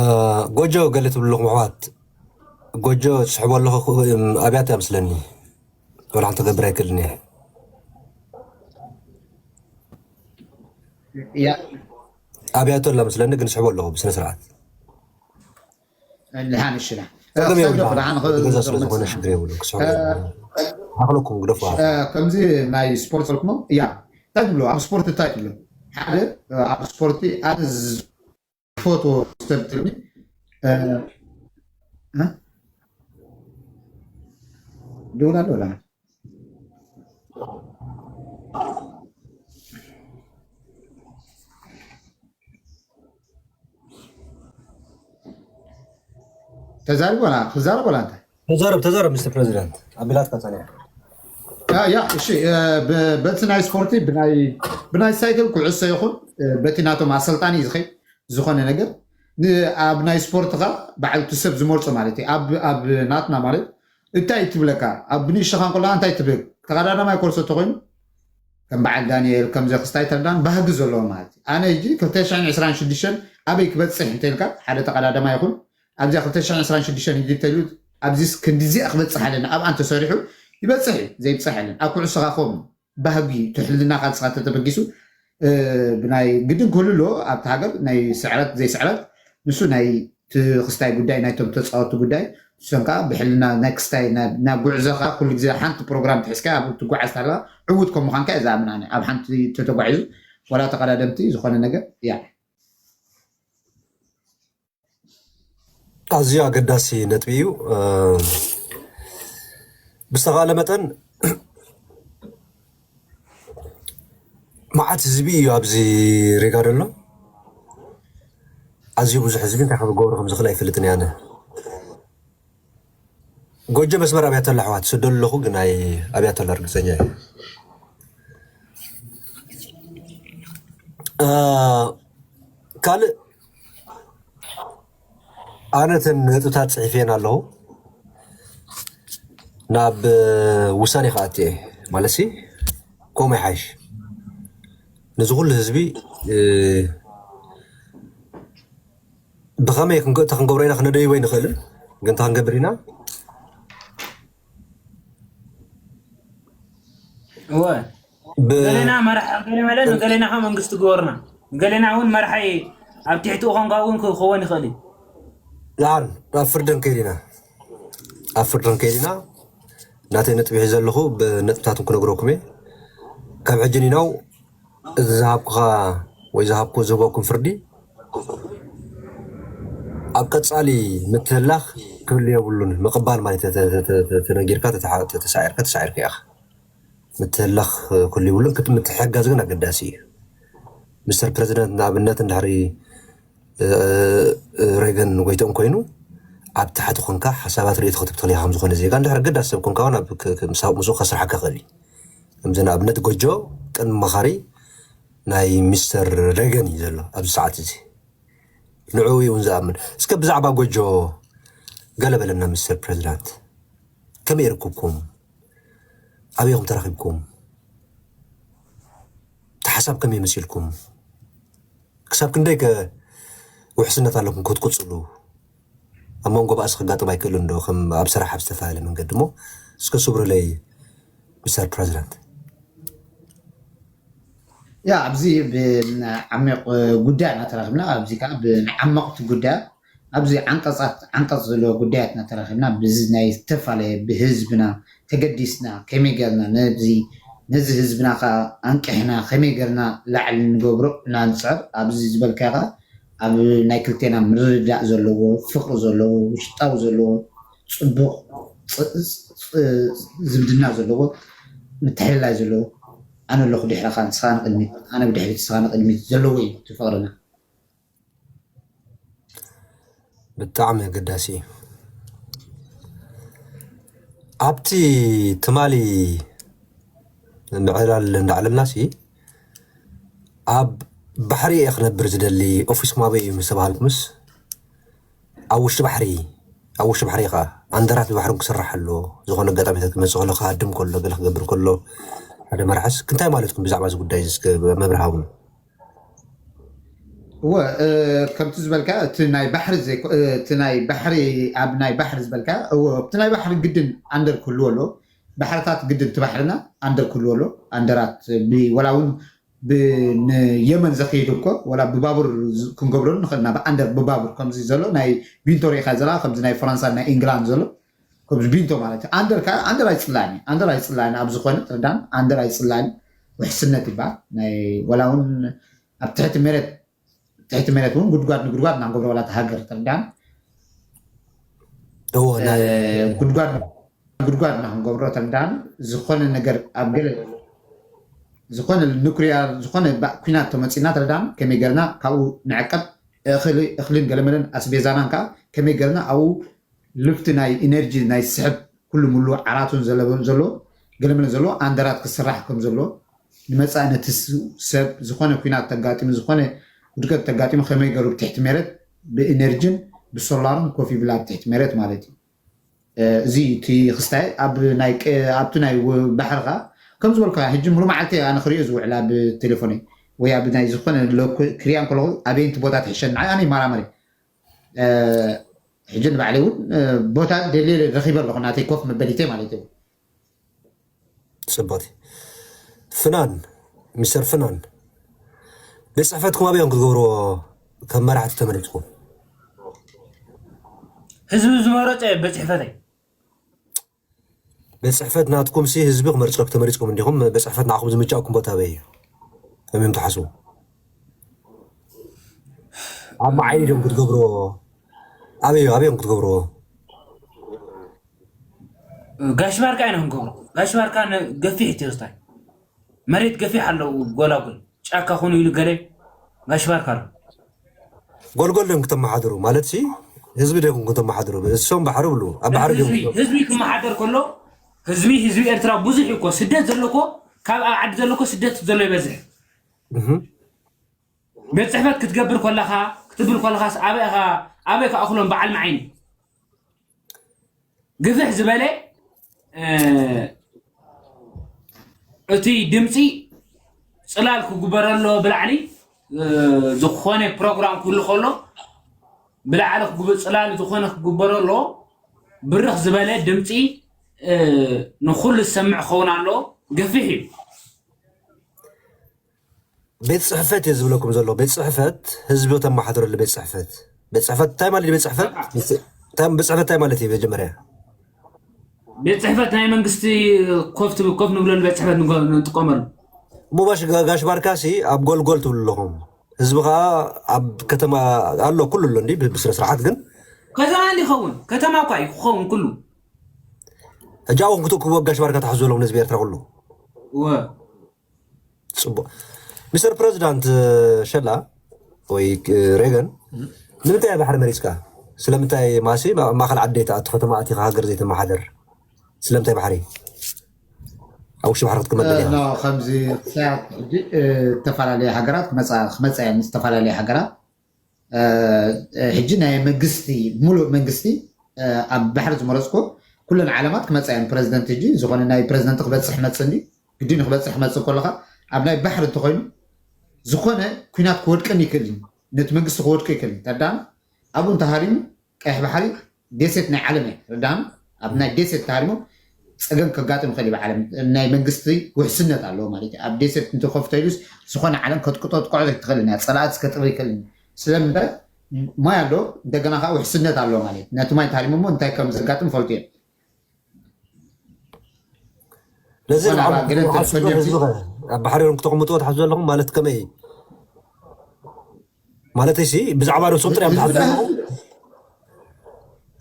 ጎጆ ገለ ትብሉ ኣለኹም ኣሕዋት? ጎጆ ትስሕቦ ኣለኹ። እም፣ ኣብያት እያ ምስለኒ ወላ ሓንቲ ክገብር ኣይክእልን እየ። ያ ኣብያቶ ኣላ ምስለኒ ግን ስሕቦ ኣለኹ ብስነ ስርዓት። ድሓን እሽና ጸገም የብሉ። ገዛ ስለ ዝኾነ ሽግር የብሉ። ክስሕቦ ኣኽለኩም ግደፉ። ከምዚ ናይ ስፖርት ልኩም ያ እንታይ ትብሎ ኣብ ስፖርት እንታይ ትብሎ ሓደ ኣብ ስፖርት ኣነ ዝፈትዎ ሰብ ትብኒ ደውላ ደውላ ተዛሪቦና ክዛረቦና እንታይ ተዛረብ ተዛረብ ሚስተር ፕሬዚዳንት ኣቢላትካ ጸኒሐ። ያ እሺ በቲ ናይ ስፖርቲ ብናይ ሳይክል ኩዕሶ ይኹን በቲ ናቶም ኣሰልጣኒ ዝኸይ ዝኾነ ነገር ኣብ ናይ ስፖርትኻ በዓልቲ ሰብ ዝመርፆ ማለት እዩ ኣብ ናትና ማለት እንታይ ትብለካ ኣብ ብንሽኻ እንኮላ እንታይ ትብል ተቐዳዳማይ ኮርሶ ተኮይኑ ከም በዓል ዳንኤል ከምዚ ክስታይ ተርዳን ባህጊ ዘለዎ ማለት እዩ ኣነ ሕጂ ክልተ ሽሕን ዕስራን ሽዱሽተን ኣበይ ክበፅሕ እንተልካ ሓደ ተቐዳዳማይ ይኹን ኣብዚኣ ክልተ ሽሕን ዕስራን ሽዱሽተን ሕጂ እንተሉ ኣብዚስ ክንዲዚኣ ክበፅሕ ኣለና ኣብኣ እንተሰሪሑ ይበፅሕ እዩ ዘይብፅሕ የለን ኣብ ኩዕሶኻ ከም ባህጊ ትሕልና ካልስኻ ተተበጊሱ ብናይ ግድን ክህሉ ኣለዎ ኣብቲ ሃገር ናይ ስዕረት ዘይስዕረት ንሱ ናይ ክስታይ ጉዳይ ናይቶም ተፃወቲ ጉዳይ ንሶም ከዓ ብሕልና ናይ ክስታይ ናብ ጉዕዞ ከዓ ኩሉ ግዜ ሓንቲ ፕሮግራም ትሕዝካ ኣብ ትጓዓዝ ታለካ ዕውት ከም ምኳንካ እየ ዝኣምን ኣነ ኣብ ሓንቲ ተተጓዒዙ ዋላ ተቀዳደምቲ ዝኾነ ነገር ያ ኣዝዩ ኣገዳሲ ነጥቢ እዩ። ብዝተኻእለ መጠን መዓት ህዝቢ እዩ ኣብዚ ሬጋ ዘሎ። ኣዝዩ ብዙሕ ህዝቢ እንታይ ክገብሮ ከም ዝኽእል ኣይፈልጥን እየ ኣነ። ጎጆ መስመር ኣብያተላ ኣሕዋት ስደሉ ኣለኹ ግን ኣይ ኣብያተላ ርግፀኛ እየ። ካልእ ኣነ እተን ነጥብታት ፅሒፈን ኣለኹ ናብ ውሳኔ ክኣት እየ ማለት ሲ ከምኡ ይሓይሽ ነዚ ኩሉ ህዝቢ ብኸመይ ክንገብሮ ኢና ክነደይቦ ኣይንኽእልን ግን እንታይ ክንገብር ኢና እወ ገሌና መራሕ ገሌ መለ ገሌና ከ መንግስቲ ግበርና ገሌና እውን መርሓይ ኣብ ትሕቲ ኾንካ እውን ክኸውን ይኽእል እዩ ያን ኣብ ፍርደን ከይድ ኢና ኣብ ፍርደን ከይድ ኢና ናተይ ነጥቢ ሒዘ ኣለኹ ብነጥብታትን ክነግረኩም እየ ካብ ሕጂ ኒናው እዚ ዝሃብኩኻ ወይ ዝሃብኩ ዝህበኩም ፍርዲ ኣብ ቀፃሊ ምትህላኽ ክህሉ የብሉን ምቕባል ማለት ተነጊርካ ተሳዒርካ ተሳዒርካ ኢኻ ምትህላኽ ክህሉ የብሉን ምትሕጋዝ ግን ኣገዳሲ እዩ ሚስተር ፕረዚደንት ንኣብነት እንድሕሪ ሬገን ጎይቶም ኮይኑ ኣብ ታሕቲ ኮንካ ሓሳባት ርእይቶ ክትብ ትኽእል ኢኻ ከምዝኾነ ዜጋ እንድሕር ኣገዳሲ ሰብ ኮንካ እውን ኣብ ክ- ክ- ምሳብ ምስኡ ከስርሓካ ክእል እዩ ከምዚ ንኣብነት ጎጆ ቅድሚ መኻሪ ናይ ሚስተር ሬገን እዩ ዘሎ ኣብዚ ሰዓት እዚ ንዕኡ እዩ እውን ዝኣምን እስከ ብዛዕባ ጎጆ ገለ በለና ሚስተር ፕሬዚዳንት ከመይ ይርክብኩም ኣበይኹም ተራኺብኩም እቲ ሓሳብ ከመይ መሲልኩም ክሳብ ክንደይ ከ ውሕስነት ኣለኩም ክትቅፅሉ ኣብ መንጎ ባእሲ ከጋጥም ኣይክእልን ዶ ከም ኣብ ስራሕ ኣብ ዝተፈላለየ መንገዲ እሞ እስከ ስብሩለይ ሚስተር ፕረዚዳንት ያ ኣብዚ ብዓሚቕ ጉዳይ እናተራኽብና ኣብዚ ከዓ ብዓመቕቲ ጉዳያት ኣብዚ ዓንቀፃት ዓንቀፅ ዘለዎ ጉዳያት እናተራኺብና ብዚ ናይ ዝተፈላለየ ብህዝብና ተገዲስና ከመይ ገርና ነዚ ነዚ ህዝብና ከዓ ኣንቅሕና ከመይ ገርና ላዕሊ ንገብሮ እናንፅዕር ኣብዚ ዝበልካዮ ከዓ ኣብ ናይ ክልቴና ምርድዳእ ዘለዎ ፍቅሪ ዘለዎ ውሽጣዊ ዘለዎ ፅቡቅ ዝምድና ዘለዎ፣ ምትሕልላይ ዘለዎ፣ ኣነ ኣለኹ ድሕረኻ፣ ንስኻ ንቕድሚት፣ ኣነ ብድሕሪት፣ ንስኻ ንቕድሚት ዘለዎ እዩ እቲ ፍቕርና። ብጣዕሚ ኣገዳሲ እዩ። ኣብቲ ትማሊ ምዕላል እንዳዕለልና ሲ ኣብ ባሕሪ እየ ክነብር ዝደሊ፣ ኦፊስኩም ኣበይ እዩ ምስ ተባሃልኩምስ ኣብ ውሽጢ ባሕሪ፣ ኣብ ውሽጢ ባሕሪ እዩ ከዓ ኣንደራት ብባሕሪ ክስራሕ ኣሎ። ዝኾነ ኣጋጣሚታት ክመፅእ ከሎ ክሃድም ከሎ ገለ ክገብር ከሎ ሓደ መራሕስ እንታይ ማለትኩም ብዛዕባ እዚ ጉዳይ እዚ እስከ መብርሃ ሃቡና። እወ ከምቲ ዝበልካ እቲ ናይ ባሕሪ እቲ ናይ ባሕሪ ኣብ ናይ ባሕሪ ዝበልካ እወ ኣብቲ ናይ ባሕሪ ግድን ኣንደር ክህልዎ ኣሎ። ባሕርታት ግድን እቲ ባሕርና ኣንደር ክህልዎ ኣሎ። ኣንደራት ወላ እውን ንየመን ዘክይድ እኮ ወላ ብባቡር ክንገብረሉ ንኽእልና ብኣንደር ብባቡር ከምዚ ዘሎ ናይ ቢንቶ ሪኢኻ ዘላ ከምዚ ናይ ፈረንሳ ናይ ኢንግላንድ ዘሎ ከምዚ ቢንቶ ማለት ኣንደር ከዓ ኣንደር ኣይፅላን እዩ። ኣንደር ኣይፅላን ኣብ ዝኾነ ትርዳን ኣንደር ኣይፅላን ውሕስነት ይበሃል። ናይ ወላ እውን ኣብ ትሕቲ መሬት ትሕቲ መሬት እውን ጉድጓድ ንጉድጓድ እናንገብሮ ዋላ እቲ ሃገር ተርዳን ጉድጓድ ጉድጓድ እናክንገብሮ ተርዳን ዝኾነ ነገር ኣብ ገለ ዝኾነ ኑክሊያር ዝኾነ ኩናት ተመፂና ተርዳን ከመይ ገርና ካብኡ ንዕቀብ እኽልን ገለመለን ኣስቤዛናን ከዓ ከመይ ገርና ኣብኡ ልፍቲ ናይ ኢነርጂ ናይ ስሕብ ኩሉ ሙሉ ዓራቱን ዘለዎ ገለመለ ዘለዎ ኣንደራት ክስራሕ ከም ዘሎ ንመፃኢ ነቲ ሰብ ዝኾነ ኩናት ተጋጢሙ ዝኾነ ውድቀት ተጋጢሙ ከመይ ገሩ ብትሕቲ ሜረት ብኢነርጂን ብሶላርን ኮፍ ይብል ኣብ ትሕቲ ሜረት ማለት እዩ። እዚ እቲ ክስታይ ኣብቲ ናይ ባሕርኻ ከም ዝበልካ ሕጂ ሙሉ መዓልቲ ኣነ ክሪኦ ዝውዕል ኣብ ቴሌፎነይ ወይ ኣብ ናይ ዝኾነ ክሪያን ከለኹ ኣበይንቲ ቦታ ትሕሸን ንዓይ ኣነ ይመራመር ሕጂ ንባዕለይ እውን ቦታ ደልየ ረኺበ ኣለኹ ናተይ ኮፍ መበሊተይ ማለት እዩ። ፅቡቅ ፍናን ሚስተር ፍናን ቤት ፅሕፈትኩም ኣበይ እዮም ክትገብርዎ ከም መራሕቲ ተመሪፅኩም? ህዝቢ ዝመረፀ ቤት ፅሕፈተይ ቤት ፅሕፈት ናትኩም ሲ ህዝቢ ክመርፀኩም ተመሪፅኩም እንዲኹም ቤት ፅሕፈት ንዓኹም ዝምቻእኩም ቦታ ኣበይ እዩ? ከመይ ትሓስቡ? ኣብ መዓይኒ ድዮም ክትገብርዎ? ኣበይ ኣበይ እዮም ክትገብርዎ? ጋሽ ባርካ ኢና ክንገብሮ። ጋሽ ባርካ ገፊሕ ትርስታይ መሬት ገፊሕ ኣለዉ ጎላጉል ጫካ ኮኑ ኢሉ ገለ ጋሽ ባርካ ኣሎ። ጎልጎል ድዮም ክተመሓድሩ ማለት ሲ ህዝቢ ድዮም ክተመሓድሩ እሶም ባሕሪ ብሉ ኣብ ባሕሪ ድዮም ህዝቢ ክመሓደር ከሎ ህዝቢ ህዝቢ ኤርትራ ብዙሕ እኮ ስደት ዘሎ እኮ ካብ ኣብ ዓዲ ዘሎ እኮ ስደት ዘሎ ይበዝሕ። ቤት ፅሕፈት ክትገብር ከለኻ ክትብል ከለኻስ ኣበይ ኢኻ ኣበይ ክኣኽሎም በዓል መዓይኒ ግፍሕ ዝበለ እቲ ድምፂ ፅላል ክግበረሎ ብላዕሊ ዝኾነ ፕሮግራም ክህሉ ከሎ ብላዕሊ ፅላል ዝኾነ ክግበረሎ ብርኽ ዝበለ ድምፂ ንኩሉ ዝሰምዕ ክኸውን ኣለዎ። ገፊሕ እዩ። ቤት ፅሕፈት እየ ዝብለኩም ዘሎ ቤት ፅሕፈት ህዝቢ ተመሓድረሉ ቤት ፅሕፈት ቤት ፅሕፈት እንታይ ማለት ቤት ፅሕፈት ቤት ፅሕፈት እንታይ ማለት እዩ መጀመርያ ቤት ፅሕፈት ናይ መንግስቲ ኮፍ ትብ- ኮፍ ንብለሉ ቤት ፅሕፈት ንጎ- ንጥቀመሉ እሞ ባሽ ጋ- ጋሽ ባርካሲ ኣብ ጎልጎል ትብሉ ኣለኹም ህዝቢ ከዓ ኣብ ከተማ ኣሎ ኩሉ ኣሎ እንዲ ብ- ብስነ ስርዓት ግን ከተማ ይኸውን ከተማ እኳ እዩ ክኸውን ኩሉ ሕጂ ኣብኹም ክትእክብዎ ጋሽ ባርካ ተሓዝበሎም ነዚ ኤርትራ ኩሉ እወ ፅቡቅ ሚስተር ፕረዚዳንት ሸላ ወይ ሬገን ንምንታይ እያ ባሕሪ መሪፅካ ስለምንታይ ማሲ ማእኸል ዓዲ ተኣቱ ከተማ ኣቲኻ ሃገር ዘይተመሓደር ስለምንታይ ባሕሪ ኣብ ውሽጢ ባሕሪ ክትቅመጥ ደሊኻ ከምዚ ክሳያት ሕጂ ዝተፈላለየ ሃገራት ክመፃ ክመፃ እየን ዝተፈላለየ ሃገራት ሕጂ ናይ መንግስቲ ሙሉእ መንግስቲ ኣብ ባሕሪ ዝመረፅኮ ኩለን ዓለማት ክመፃ እየን ፕረዚደንት ሕጂ ዝኾነ ናይ ፕረዚደንት ክበፅሕ መፅ እንዲ ግዲ ንክበፅሕ ክመፅእ ከለካ ኣብ ናይ ባሕሪ እንተኮይኑ ዝኾነ ኩናት ክወድቀን ይክእል እዩ ነቲ መንግስቲ ክወድቀ ይክእል እዩ ተዳን ኣብኡ እንተሃሪሙ ቀይሕ ባሕሪ ደሴት ናይ ዓለም እያ ተዳን ኣብ ናይ ደሴት ተሃሪሙ ፀገም ከጋጥም ይክእል እዩ ዓለም ናይ መንግስቲ ውሕስነት ኣለዎ ማለት እዩ ኣብ ደሴት እንተከፍተሉስ ዝኾነ ዓለም ከጥቅጦ ጥቅዖ ትክእል እያ ፀላእት ከጥሪ ይክእል ስለምንታይ ማይ ኣሎ እንደገና ከዓ ውሕስነት ኣሎ ማለት ነቲ ማይ ተሃሪሙ ሞ እንታይ ከም ዘጋጥም ፈልጡ እዮም ነዚ ኣብ ባሕሪኦም ክተቕምጥዎ ትሓስቡ ዘለኹም ማለት ከመይ እዩ ማለተይ ሲ ብዛዕባ ርእሶም ጥራይ ትሓስቡ ዘለኹም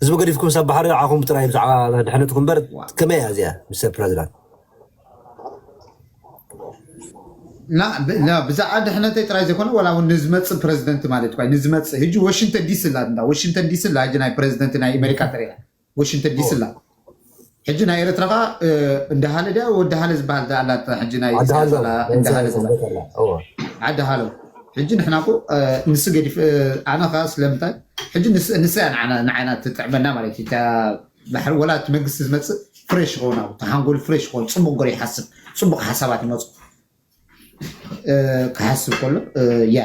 ህዝቢ ገዲፍኩም ሰብ ባሕሪ ዓኹም ጥራይ ብዛዕባ ድሕነትኩም እምበር ከመይ እያ እዚኣ ሚስተር ፕረዚዳንት? ና ብ- ና፣ ብዛዕባ ድሕነተይ ጥራይ ዘይኮነ ዋላ እውን ንዝመፅእ ፕረዚደንት ማለት እኳ ንዝመፅእ ሕጂ ዋሽንግተን ዲሲ ኣላ እንዳ ዋሽንግተን ዲሲ ኣላ ሕጂ ናይ ፕረዚደንት ናይ ኣሜሪካ ተሪራ ዋሽንግተን ዲሲ ኣላ ሕጂ ናይ ኤርትራ ኸዓ እንዳሃለ ድያ ወዳሃለ ዝበሃል ኣላ ሕጂ ናይ ዓዲ ሃሎ እንዳሃለ ዘላ እወ። ዓዲ ሃሎ ሕጂ ንሕና እኮ ንሱ ገዲፍ ኣነ ኸዓ ስለምንታይ ሕጂ ንስ- ንሳ እያ ንዓና ንዓና ትጥዕመና ማለት እዩ እታ ባሕሪ ወላ እቲ መንግስቲ ዝመፅእ ፍሬሽ ይኸውን ኣብኡ ተሓንጎሉ ፍሬሽ ይኸውን ፅቡቅ ገሩ ይሓስብ ፅቡቅ ሓሳባት ይመፁ ክሓስብ ከሎ ያ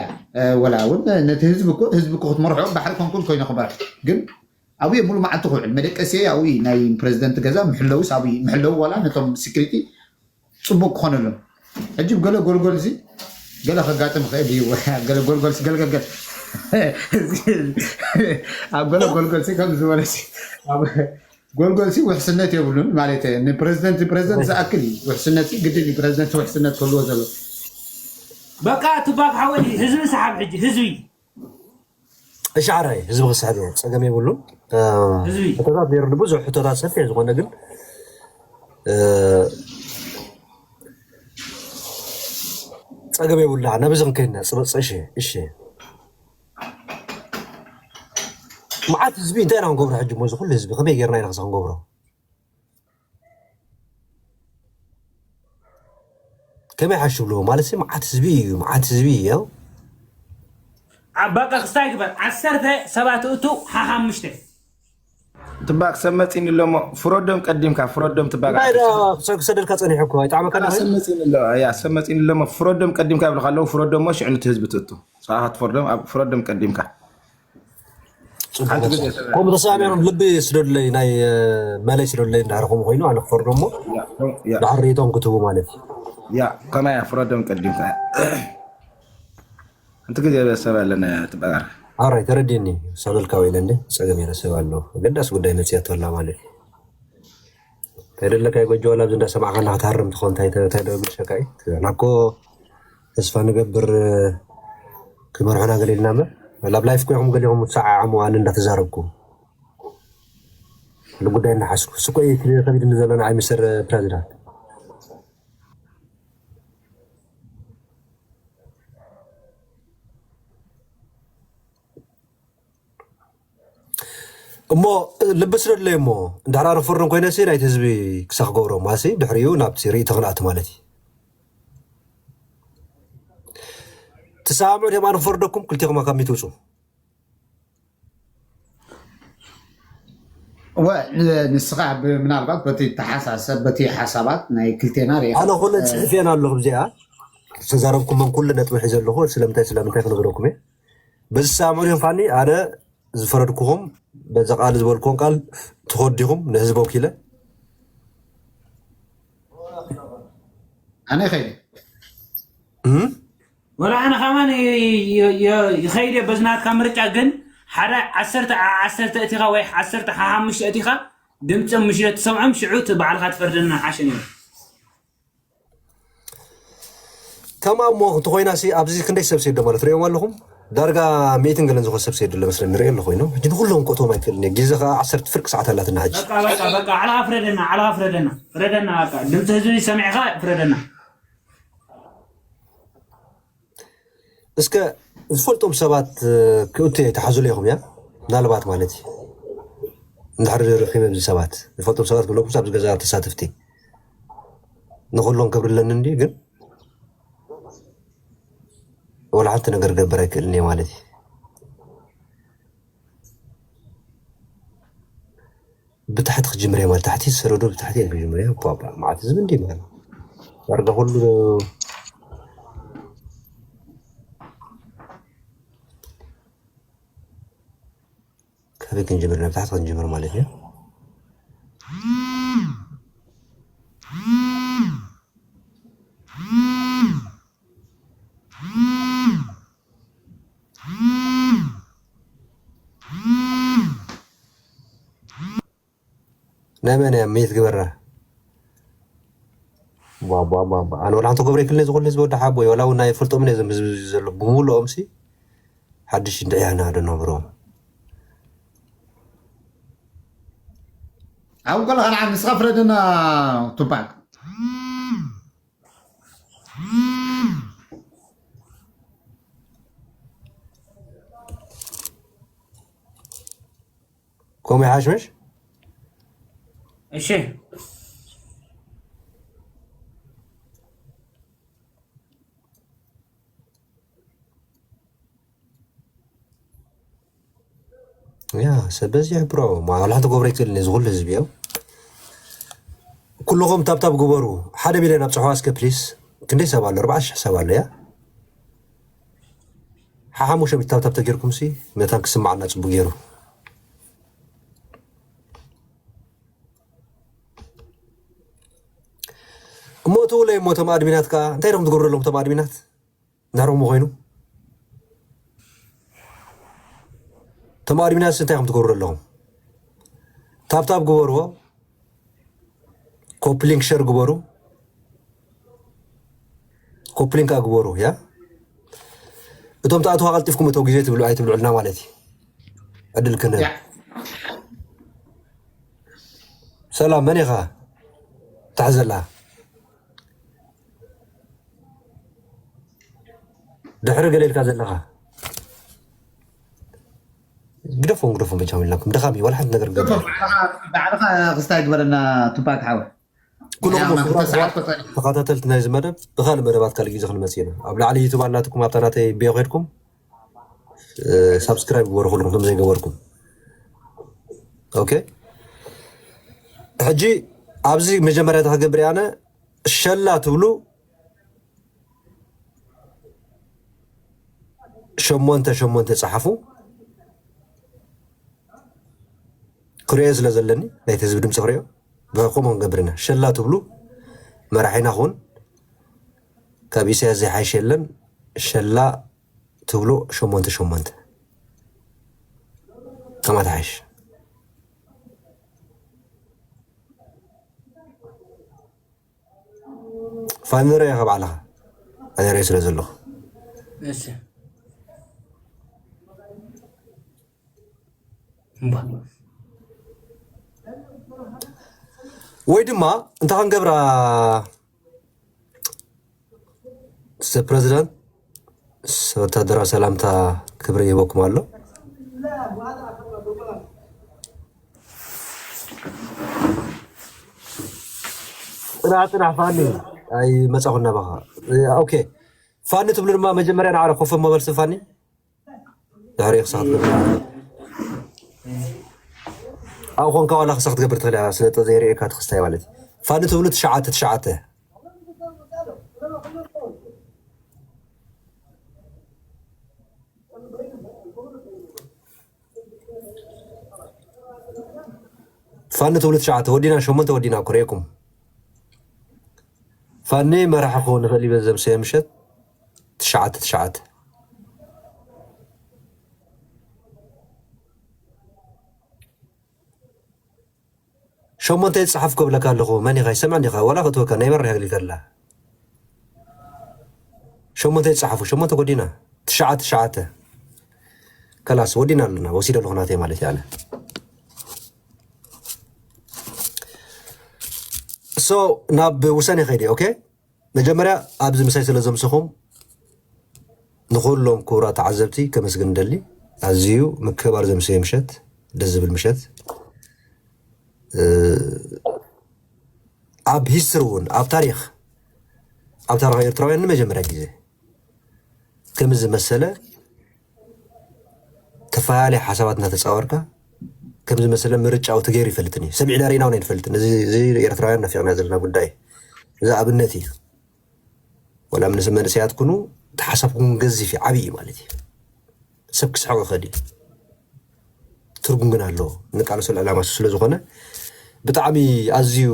ወላ እውን ነቲ ህዝቢ እኮ ህዝቢ እኮ ክትመርሖ ባሕሪ ኮንኩን ኮይነ ክበር ግን ኣብኡ ሙሉ መዓልቲ ክውዕል መደቀሲ ኣብኡ ናይ ፕረዚደንት ገዛ ምሕለውስ ኣብኡ ምሕለው ዋላ ነቶም ሲክሪቲ ፅቡቅ ክኾነሎም ሕጂ ገለ ጎልጎል ሲ ገለ ከጋጥም ክእል እዩ ገለ ጎልጎል ሲ ገልገልገል ኣብ ገለ ጎልጎል ሲ ከም ዝበለ ሲ ጎልጎል ሲ ውሕስነት የብሉን ማለት ንፕረዚደንት ፕረዚደንት ዝኣክል እዩ ውሕስነት ግድን እዩ ፕረዚደንት ውሕስነት ክህልዎ ዘሎ በቃ ቱባክ ሓወይ ህዝቢ ሰሓብ ሕጂ ህዝቢ እሻዕራይ ህዝቢ ክስሕብ ፀገም የብሉን። ሕቶታት ነይሩ ብዙሕ ሕቶታት ሰፊሕ ዝኾነ ግን ፀገም የብሉና ነብዚ ክንከይድና ፅበፀ እሺ እሺ መዓት ህዝቢ እንታይ ኢና ክንገብሮ ሕጂ ሞ እዚ ኩሉ ህዝቢ ከመይ ጌርና ኢና ክዚ ክንገብሮ ከመይ ሓሽብልዎ ማለት ሲ መዓት ህዝቢ እዩ መዓት ህዝቢ እዩ ኣባቃ ክስታይ ግበር ዓሰርተ ሰባት እቱ ሓሓሙሽተ ትባቅ ሰብ መፂኒ ኣለሞ ፍረዶም ቀዲምካ ፍረዶም ትባቅ እንታይ ዳ ክሰደልካ ፀኒሑ እኮ ኣይጣዕመካ ዳ ሰብ መፂኒ ኣሎ ያ ሰብ መፂኒ ኣለሞ ፍረዶም ቀዲምካ ይብልካ ኣለዉ ፍረዶም ሞ ሽዕኑ እቲ ህዝቢ ትእቱ ሰዓት ፍረዶም ኣብ ፍረዶም ቀዲምካ ሓንቲ ግዜ ከምኡ ተሰማሚዖም ልቢ ስደዱለይ ናይ መለይ ስደዱለይ እንዳረኹም ኮይኑ ኣነ ክፈርዶ እሞ ያ ድሓር ርእይቶም ክትህቡ ማለት እዩ ያ ከማይ ፍረዶም ቀዲምካ ሓንቲ ግዜ ሰብ ኣለና ትበቃ ኣራይ ተረዲኒ ሰበልካ ወይ ለንደ ፀገም የለ ሰብ ኣሎ ኣገዳሲ ጉዳይ መፅያቶ ኣላ ማለት እዩ ከይደለካ ይጎጆ ዋላ ኣብዚ እንዳሰማዕካና ክትሃርም ትኾን እንታይ እንታይ ዶ ግድሸካ እዩ ናኮ ተስፋ ንገብር ክመርሑና ገለ ኢልና እምበር ናብ ላይፍ ኮይኹም ገሊኹም ትሰዓዓሙ ኣነ እንዳተዛረብኩ ንጉዳይ እናሓስኩ ስኮ ከቢድኒ ዘሎ ንዓይ ሚስተር ፕረዚዳንት እሞ ልቢ ስለለይ እሞ እንድሕር ኣነ ክፈርዶም ኮይነ ሲ ናይቲ ህዝቢ ክሳ ክገብሮ ማሲ ድሕሪኡ ናብቲ ርእይቲ ክንኣቲ ማለት እዩ ትሰማምዑ ደማ ንፈርደኩም ክልቴኹም ካብ ሚትውፁ ወ ንስኻ ምናልባት በቲ ተሓሳሰብ በቲ ሓሳባት ናይ ክልቴና ርኢኻ ኣነ ኩለ ፅሕፍ እየን ኣለኹ ብዚኣ ዝተዛረብኩሞም ኩሉ ነጥቢ ሒዘ ኣለኹ ስለምንታይ ስለምንታይ ክነግረኩም እየ በዚ ዝሰማምዑ ዲኹም ፋኒ ኣነ ዝፈረድኩኹም በዚ ቃል ዝበልኩዎም ቃል ትኸዱ ዲኹም ንህዝቢ ወኪለ ኣነ ይኸይድ ወላ ኣነ ከማን ይኸይድ እየ በዚ ናትካ ምርጫ ግን ሓደ ዓሰርተ ዓሰርተ እቲኻ ወይ ዓሰርተ ሓሙሽተ እቲኻ ድምፂ ምሽ ትሰምዖም ሽዑ ባዕልካ ትፈርደና ሓሸ ነይሩ ተማም ሞ እንተኾይና ሲ ኣብዚ ክንደይ ሰብ ሰይዶም ኣሎ ትሪኦም ኣለኹም ዳርጋ ሚእትን ገለን ዝኾነ ሰብ ሰይዱ ለመስለ ንሪኦ ኣሎ ኮይኑ ሕጂ ንኩሎም ክእትዎም ኣይክእልን እየ ግዜ ከዓ ዓሰርተ ፍርቂ ሰዓት ኣላትና ሕጂ በቃ በቃ በቃ ዓለኻ ፍረደና ዓለኻ ፍረደና ፍረደና በቃ ድምፂ ህዝቢ ሰሚዕኻ ፍረደና እስከ ዝፈልጦም ሰባት ክእቱ እየ ተሓዙለ ኢኹም እያ ምናልባት ማለት እዩ እንድሕር ርኺበ ኣብዚ ሰባት ዝፈልጦም ሰባት ክብለኩም ኣብዚ ገዛ ተሳተፍቲ ንኩሎም ክብሪ ኣለኒ እንዲ ግን ወላ ሓንቲ ነገር ክገብር ኣይክእልን እየ ማለት እዩ ብታሕቲ ክጅምር እየ ማለት ታሕቲ ዝሰረዶ ብታሕቲ እየ ክጅምር እየ ቧ መዓት ህዝቢ እንዲ ማለት ዳርጋ ኩሉ ካበይ ክንጅምር ናብ ታሕቲ ክንጅምር ማለት እዩ ናይ መን እያ ሚት ግበራ ኣነ ወላ ሓንቲ ክገብረ ክልነ ዝኮነ ህዝቢ ወዲ ሓቦ ወላ እውን ናይ ፈልጦም እዞም ህዝቢ ዘሎ ብምሉኦም ሲ ሓድሽ እንድዕያና ዶ ነብሮም ኣብ ጎልኻ ንዓ ንስኻ ፍረደና ቱፓክ። ከምኡ ይሓሽ ምሽ? እሺ። ያ ሰብ በዚሕ ብሮ፣ ዋላ ሓንቲ ክገብሮ ኣይክእልን እዩ፣ እዚ ኩሉ ህዝቢ እዮም። ኩልኹም ታብታብ ግበሩ። ሓደ ሚልዮን ኣብፅሕዋ እስከ ፕሊስ። ክንደይ ሰብ ኣሎ? ኣርባዕተ ሽሕ ሰብ ኣሎ። ያ ሓሓሙሽተ ሚእቲ ታብታብ ተጌርኩም ሲ መታን ክስማዓና ፅቡቅ ገይሩ። እሞ እቲ ውለይ እሞ እቶም ኣድሚናት ከዓ እንታይ ኢኹም ትገብሩ ኣለኹም? እቶም ኣድሚናት ናሮም ኮይኑ እቶም ኣድሚናት እንታይ ኢኹም ትገብሩ ኣለኹም? ታብታብ ግበርዎ፣ ኮፕሊንክ ሸር ግበሩ፣ ኮፕሊንክ ኣግበሩ። ያ እቶም ተኣትዋ ቀልጢፍኩም እተው ግዜ ትብሉ ኣይትብልዑልና ማለት እዩ። ዕድል ክንህብ። ያ ሰላም፣ መን ኢኻ? ታሕዘላ ድሕሪ ገለ ኢልካ ዘለኻ ግደፎም፣ ግደፎም። በጃም ኢልናኩም ድኻም እዩ፣ ዋላ ሓንቲ ነገር ግደፎም። ባዕልኻ ክስታይ ግበረና ቱፓክ ሓወይ። ኩልኹም ያው፣ ክቡራት ክልተ ሰዓት ቆጸሪ። ተኸታተልቲ ናይዚ መደብ ብኻልእ መደባት ካልእ ግዜ ክንመጽእ ኢና። ኣብ ላዕሊ ዩቱብ ኣላትኩም ኣብታ ናተይ ቤዮ ከድኩም ሳብስክራይብ ግበሩ፣ ኩልኩም ከም ዘይገበርኩም። ኦኬ፣ ሕጂ ኣብዚ መጀመርያ እንታይ ክገብር እየ ኣነ፣ ሸላ ትብሉ ሸሞንተ ሸሞንተ ጸሓፉ። ክሪኦ ስለ ዘለኒ፣ ናይቲ ህዝቢ ድምፂ ክሪኦ፣ ብኸምኡ ክንገብር ኢና። ሸላ ትብሉ መራሒና ኹን፣ ካብ ኢሳያስ ዘይሓይሽ የለን። ሸላ ትብሉ ሸሞንተ ሸሞንተ ከማ ትሓይሽ። ፋኒ ርኣ ኢኻ ባዕልኻ፣ ኣነ ርኣ ስለ ዘለኹ። እሺ። እምባ። ወይ ድማ እንታይ ክንገብራ፣ ፕሬዚዳንት ወታደራዊ ሰላምታ ክብሪ ይህበኩም ኣሎ። ጽናሕ፣ ጽናሕ ፋኒ፣ ኣይመጻኹን ናባኻ። ኦኬ፣ ፋኒ ትብሉ ድማ መጀመርያ ንዓረ ኮፍ መበል ሲ ፋኒ። ድሕሪ ክሳዕ ትገብር። ኣብ ኾንካ ዋላ ክሳዕ ክትገብር ትኽእል እያ፣ ስለ ዘይርእየካ ትኽስታይ ማለት እዩ። ፋኒ ትብሉ ትሽዓተ፣ ትሽዓተ። ፋኒ ትብሉ ትሽዓተ ወዲና፣ ሸሞንተ ወዲና እኮ ርእየኩም። ፋኒ መራሒ ክኸውን ይኽእል እዩ በዚ ዘምሰየ ምሸት። ትሽዓተ፣ ትሽዓተ። ሸሞንተ ይጽሓፍ ክብለካ ኣለኹ። መን ኢኻ? ይሰምዕ እንዲኻ? ዋላ ክትወካ ናይ መራሒ ኣግሊልካ ኣላ። ሸሞንተ ይጽሓፉ፣ ሸሞንተ ጎዲና። ትሽዓተ፣ ትሽዓተ። ከላስ፣ ወዲና ኣለና። ወሲደ ኣለኹ ናተይ ማለት እዩ ኣነ። ሶ፣ ናብ ውሳኔ ከይደ፣ ኦኬ? መጀመርያ ኣብዚ ምሳይ ስለ ዘምሰኹም ንኹሎም ክቡራት ተዓዘብቲ ከመስግን እደሊ። ኣዝዩ ምክብባር ዘምሰየ ምሸት፣ ደስ ዝብል ምሸት። እ፣ ኣብ ሂስትሪ እውን፣ ኣብ ታሪኽ፣ ኣብ ታሪኽ ኤርትራውያን ንመጀመርያ ግዜ ከምዚ ዝመሰለ ተፈላለየ ሓሳባት እናተጻወርካ ከምዚ መሰለ ምርጫ ተገይሩ ይፈልጥን እዩ። ሰሚዕና ርኢና እውን ኣይንፈልጥን። እዚ፣ እዚ ኤርትራውያን ናፊቕና ዘለና ጉዳይ እዩ። እዚ ኣብነት እዩ። ወላ ምስ መንእሰያት ኩኑ፣ እቲ ሓሳብኩም ገዚፍ እዩ፣ ዓብዪ እዩ ማለት እዩ። ሰብ ክስሕቕ ይኽእል እዩ። ትርጉም ግን ኣለዎ። ንቃለሰሉ ዕላማ እሱ ስለ ዝኾነ ብጣዕሚ ኣዝዩ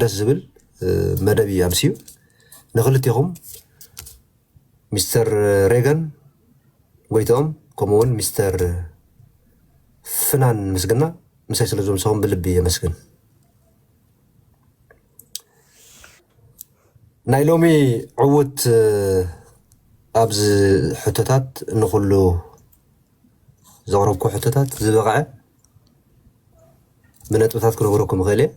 ደስ ዝብል፣ እ፣ መደብ እዩ ኣምስዩ። ንኽልቴኹም ሚስተር ሬገን ጎይትኦም፣ ከምኡ እውን ሚስተር ፍናን ምስግና ምሳይ ስለ ዘምሰኹም ብልቢ የመስግን። ናይ ሎሚ ዕዉት፣ እ፣ ኣብዚ ሕቶታት ንኹሉ ዘቕረብኩ ሕቶታት ዝበቕዐ ብነጥብታት ክነግረኩም እኽእል እየ።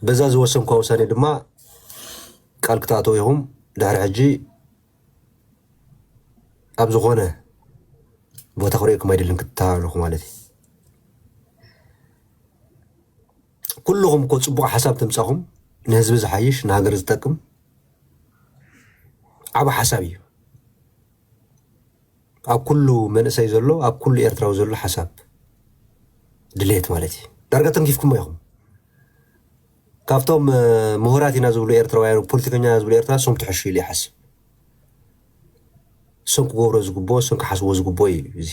በዛ ዝወሰንኳ ውሳኔ ድማ ቃል ክትኣተው ኢኹም። ድሕሪ ሕጂ ኣብ ዝኾነ ቦታ ክርእየኩም ኣይደልን ክትተሃላለኹ ማለት እዩ። ኩልኹም እኮ ጽቡቕ ሓሳብ ተምጻኹም ንህዝቢ ዝሓይሽ ንሃገር ዝጠቅም ዓቢ ሓሳብ እዩ። ኣብ ኩሉ መንእሰይ ዘሎ ኣብ ኩሉ ኤርትራዊ ዘሎ ሓሳብ ድሌት ማለት እዩ። ዳርጋ ተንኪፍኩሞ ኢኹም። ካብቶም ምሁራት ኢና ዝብሉ ኤርትራውያን ፖለቲከኛ ዝብሉ ኤርትራ ሶም ትሕሹ ኢሉ ይሓስብ። ሶም ክገብሮ ዝግብኦ ሶም ክሓስቦ ዝግብኦ እዩ። እዚ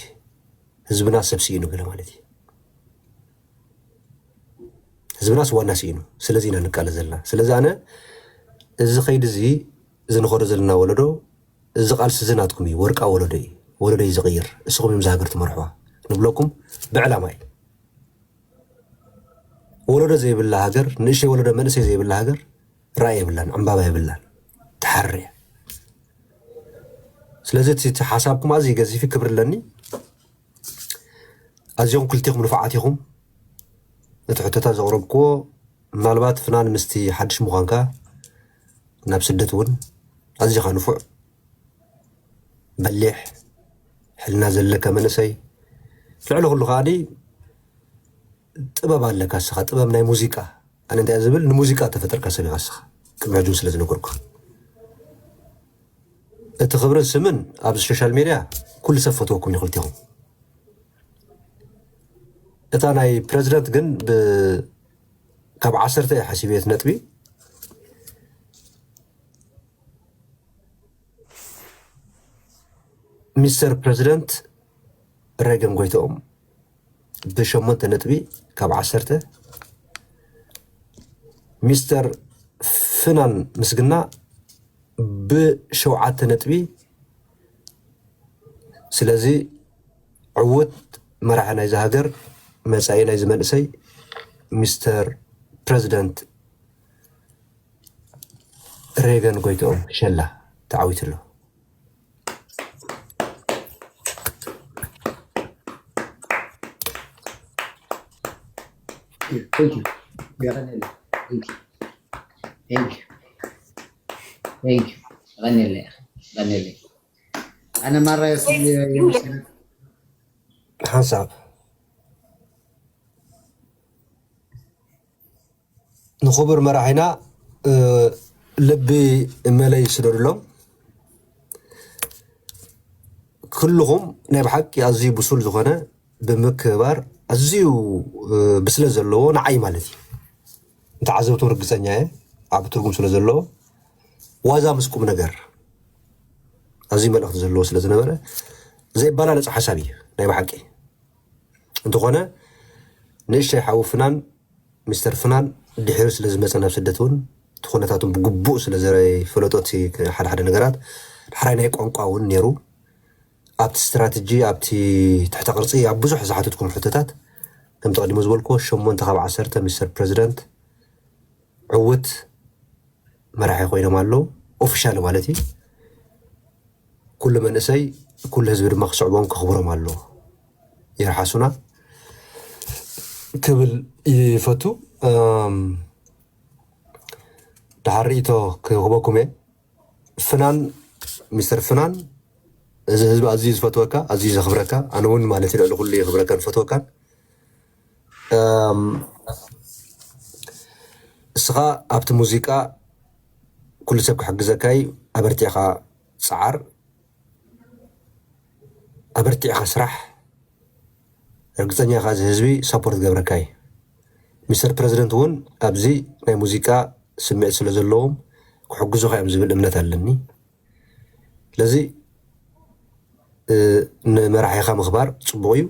ህዝብና ሰብ ስኢኑ ገለ ማለት እዩ። ህዝብናስ ዋና ስኢኑ። ስለዚ ኢና ንቃለ ዘለና። ስለዚ ኣነ እዚ ኸይዲ እዚ ዝንኸዶ ዘለና ወለዶ እዚ ቃልሲ እዚ ናትኩም እዩ። ወርቃ ወለዶ እዩ። ወለዶ እዩ ዝቕይር። እስኹም እዮም ዝሃገር ትመርሕዋ ንብለኩም ብዕላማ እዩ። ወለዶ ዘይብላ ሃገር ንእሽተይ ወለዶ መንእሰይ ዘይብላ ሃገር ራእይ የብላን፣ ዕምባባ የብላን፣ ትሓርር እያ። ስለዚ እቲ ሓሳብኩም ኣዝዩ ገዚፊ ክብሪ ኣለኒ። ኣዚኹም ክልቲኹም ንፉዓት ኢኹም። እቲ ሕቶታት ዘቕረብክዎ ምናልባት ፍናን ምስቲ ሓድሽ ምዃንካ ናብ ስደት እውን ኣዚኻ ንፉዕ በሊሕ ሕልና ዘለካ መንእሰይ ልዕሊ ኩሉ ከዓኒ ጥበብ ኣለካ እስኻ ጥበብ ናይ ሙዚቃ ኣነ እንታይ ዝብል ንሙዚቃ ተፈጠርካ ሰብ ኢኻ እስኻ ቅድሚ ሕጂ ስለ ዝነገርኩ እቲ ክብርን ስምን ኣብዚ ሶሻል ሜድያ ኩሉ ሰብ ፈትወኩም ይኽልቲኹም እታ ናይ ፕረዚደንት ግን ካብ ዓሰርተ እየ ሓሲበ እቲ ነጥቢ ሚስተር ፕረዚደንት ሬገን ጎይትኦም ብሸሞንተ ነጥቢ ካብ ዓሰርተ ሚስተር ፍናን ምስግና ብሸውዓተ ነጥቢ ስለዚ ዕውት መራሒ ናይዚ ሃገር መፃኢ ናይዚ መንእሰይ ሚስተር ፕረዚደንት ሬገን ጎይትኦም ሸላ ተዓዊቱ ኣሎ። ኣነ ማራ ሓንሳብ ንኽቡር መራሒና ልቢ መለይ ስደዱሎም። ኩልኹም ናይ ብሓቂ ኣዝዩ ብሱል ዝኾነ ብምክብባር ኣዝዩ ብስለት ዘለዎ ንዓይ ማለት እዩ። ንተዓዘብቶም ርግፀኛ እየ ዓቢ ትርጉም ስለ ዘለዎ ዋዛ ምስ ቁም ነገር ኣዝዩ መልእኽቲ ዘለዎ ስለ ዝነበረ ዘይበላለፅ ሓሳብ እዩ ናይ ብሓቂ። እንተኾነ ንእሽተይ ሓዊ ፍናን ሚስተር ፍናን ድሒሩ ስለ ዝመፀ ናብ ስደት እውን እቲ ኩነታቱን ብግቡእ ስለ ዘይፈለጦ እቲ ሓደ ሓደ ነገራት ሓራይ ናይ ቋንቋ እውን ነይሩ ኣብቲ ስትራተጂ ኣብቲ ትሕተ ቅርፂ ኣብ ብዙሕ ዝሓተትኩም ሕቶታት ከም ተቐዲሞ ዝበልኩዎ ሸሞንተ ካብ ዓሰርተ ሚስተር ፕረዚደንት ዕውት መራሒ ኮይኖም ኣለዉ ኦፊሻል ማለት እዩ ኩሉ መንእሰይ ኩሉ ህዝቢ ድማ ክስዕቦም ከኽብሮም ኣለዎ ይርሓሱና ክብል ይፈቱ ድሓር ርእቶ ክህበኩም እየ ፍናን ሚስተር ፍናን እዚ ህዝቢ ኣዝዩ ዝፈትወካ ኣዝዩ ዘኽብረካ ኣነ እውን ማለት ልዕሊ ኩሉ የኽብረካን ዝፈትወካን እስኻ ኣብቲ ሙዚቃ ኩሉ ሰብ ክሕግዘካ እዩ ኣበርቲዕኻ ፀዓር ኣበርቲዕኻ ስራሕ ርግፀኛ ኢኻ እዚ ህዝቢ ሳፖርት ገብረካ እዩ ሚስተር ፕረዚደንት እውን ኣብዚ ናይ ሙዚቃ ስምዒት ስለ ዘለዎም ክሕግዙኻ እዮም ዝብል እምነት ኣለኒ ስለዚ ንመራሒኻ ምኽባር ፅቡቕ እዩ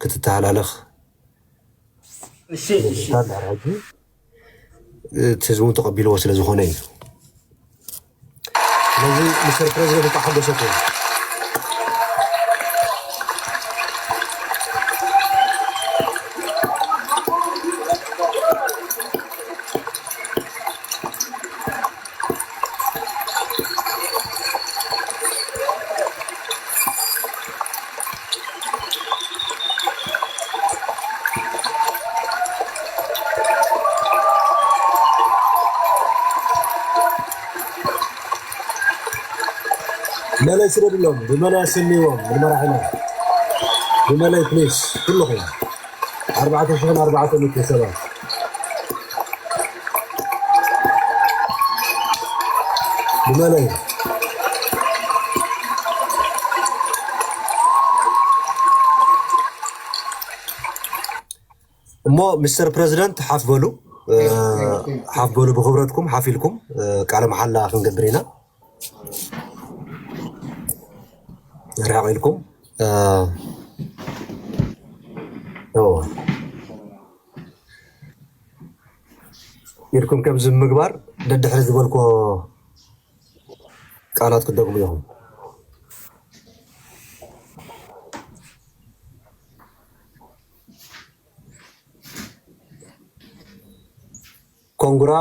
ክትተሃላለኽ እቲ ህዝቢ እውን ተቐቢልዎ ስለ ዝኾነ እዩ ስለዚ ሚስተር ፕረዚደንት ተሓጎሰት መለይ ስደድሎም፣ ብመለይ ኣሰንይዎም ንመራሒና። ብመለይ ፕሊስ፣ ኩልኹም። ኣርባዕተ ሽሕን ኣርባዕተ ሚእትን ሰባት። ብመለይ። እሞ ሚስተር ፕረዚደንት ሓፍ በሉ፣ እ፣ ሓፍ በሉ ብኽብረትኩም ሓፍ ኢልኩም፣ እ፣ ቃለ መሓላ ክንገብር ኢና። ርሕቕ ኢልኩም፣ እ፣ ኦ፣ ኢድኩም ከምዚ ምግባር ደድሕሪ ዝበልኮ ቃላት ክትደግሙ ኢኹም። ኮንግራ፣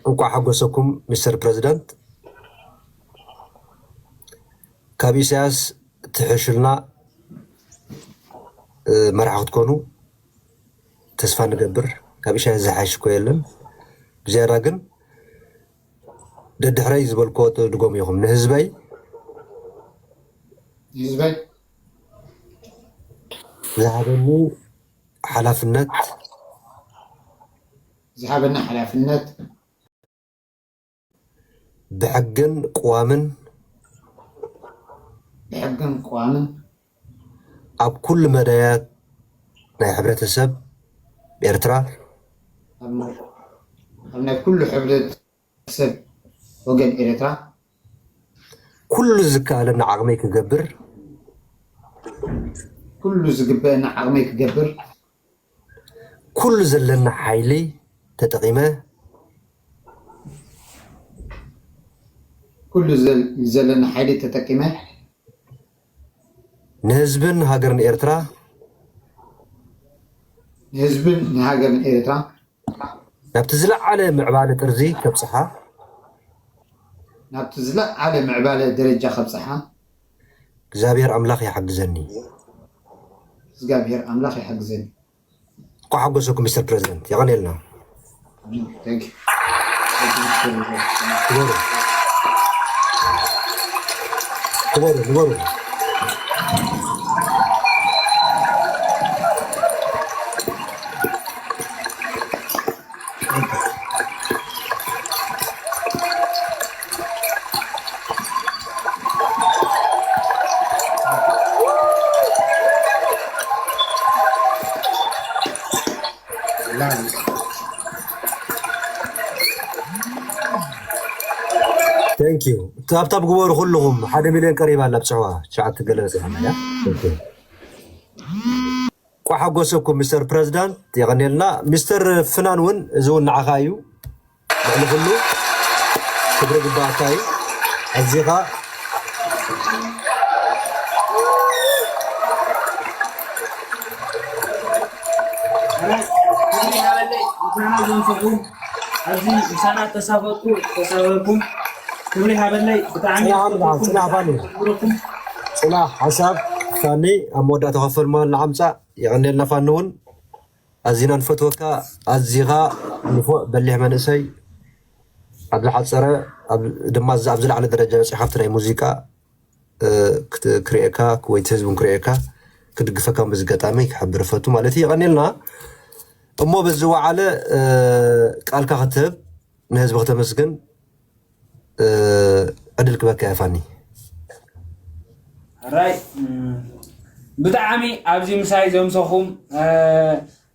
እንቋዕ ሓጎሰኩም ሚስተር ፕረዚደንት። ካብ ኢሳያስ ትሕሹልና፣ እ፣ መራሒ ክትኮኑ ተስፋ ንገብር። ካብ ኢሳያስ ዝሓይሽ እኮ የለን። ብዝያዳ ግን ደድሕረይ ዝበልክዎ ትድገሙ ኢኹም። ንህዝበይ ንህዝበይ ዝሃበኒ ሓላፍነት ዝሃበኒ ሓላፍነት ብሕግን ቅዋምን ብሕግን ቅዋምን ኣብ ኩሉ መዳያት ናይ ሕብረተሰብ ኤርትራ ኣብ ናይ፣ ኣብ ናይ ኩሉ ሕብረተሰብ ወገን ኤርትራ ኩሉ ዝከኣለኒ ዓቕመይ ክገብር ኩሉ ዝግበአኒ ዓቕመይ ክገብር ኩሉ ዘለኒ ሓይሊ ተጠቒመ ኩሉ ዘል-፣ ዘለኒ ሓይሊ ተጠቂመ ንህዝብን ሃገርን ኤርትራ ንህዝብን ንሃገርን ኤርትራ ናብቲ ዝለዓለ ምዕባለ ጥርዚ ከብጽሓ ናብቲ ዝለዓለ ምዕባለ ደረጃ ከብጽሓ እግዚኣብሔር ኣምላኽ ይሓግዘኒ። እግዚኣብሔር ኣምላኽ ይሓግዘኒ። እንኳዕ ሓጎሰኩም ሚስተር ፕረዚደንት፣ የቐንየልና። Thank you. ክበሩ። ክበሩ፣ ክበሩ። Thank you። ታብታብ ግበሩ ኩልኹም። ሓደ ሚልዮን ቀሪባ ኣላ ብጽሕዋ። ትሽዓተ ገለ በጺሓ ኣላ፣ ያ? ኦኬ። ቋሕ ሓጎሰኩም ሚስተር ፕረዚዳንት፣ የቐንየልና። ሚስተር ፍናን እውን፣ እዚ እውን ንዓኻ እዩ። ልዕሊ ኩሉ ክብሪ ግባኣካ እዩ። ኣዚኻ ሓራይ፣ ክብሪ ሃበለይ፣ ንኩላና ዘምሰኹም፣ ኣብዚ ምሳና ተሳፈርኩ፣ ተሳፈርኩም፣ ክብሪ ሃበለይ፣ ብጣዕሚ ጽናሕ፣ ጽናሕ፣ ጽናሕ ፋኒ። ጽናሕ፣ ሓሳብ ፋኒ፣ ኣብ መወዳእታ ከፈልማ ንዓምጻ፣ የቐንየልና ፋኒ እውን። ኣዚና ንፈትወካ፣ ኣዚኻ ንፉዕ በሊሕ መንእሰይ፣ ኣብ ዝሓጸረ፣ ኣብ፣ ድማ ኣብ ዝለዓለ ደረጃ በጺሕካ ኣብቲ ናይ ሙዚቃ፣ እ፣ ክት-፣ ክርእየካ ወይ እቲ ህዝቢ እውን ክርእየካ፣ ክድግፈካ በዚ ኣጋጣሚ ክሕብር እፈቱ ማለት እዩ። የቐንየልና። እሞ በዚ ወዓለ፣ እ፣ ቃልካ ክትህብ፣ ንህዝቢ ክተመስግን፣ እ፣ ዕድል ክበካ እየ ፋኒ። ሕራይ፣ እም፣ ብጣዕሚ ኣብዚ ምሳይ ዘምሰኹም፣ እ፣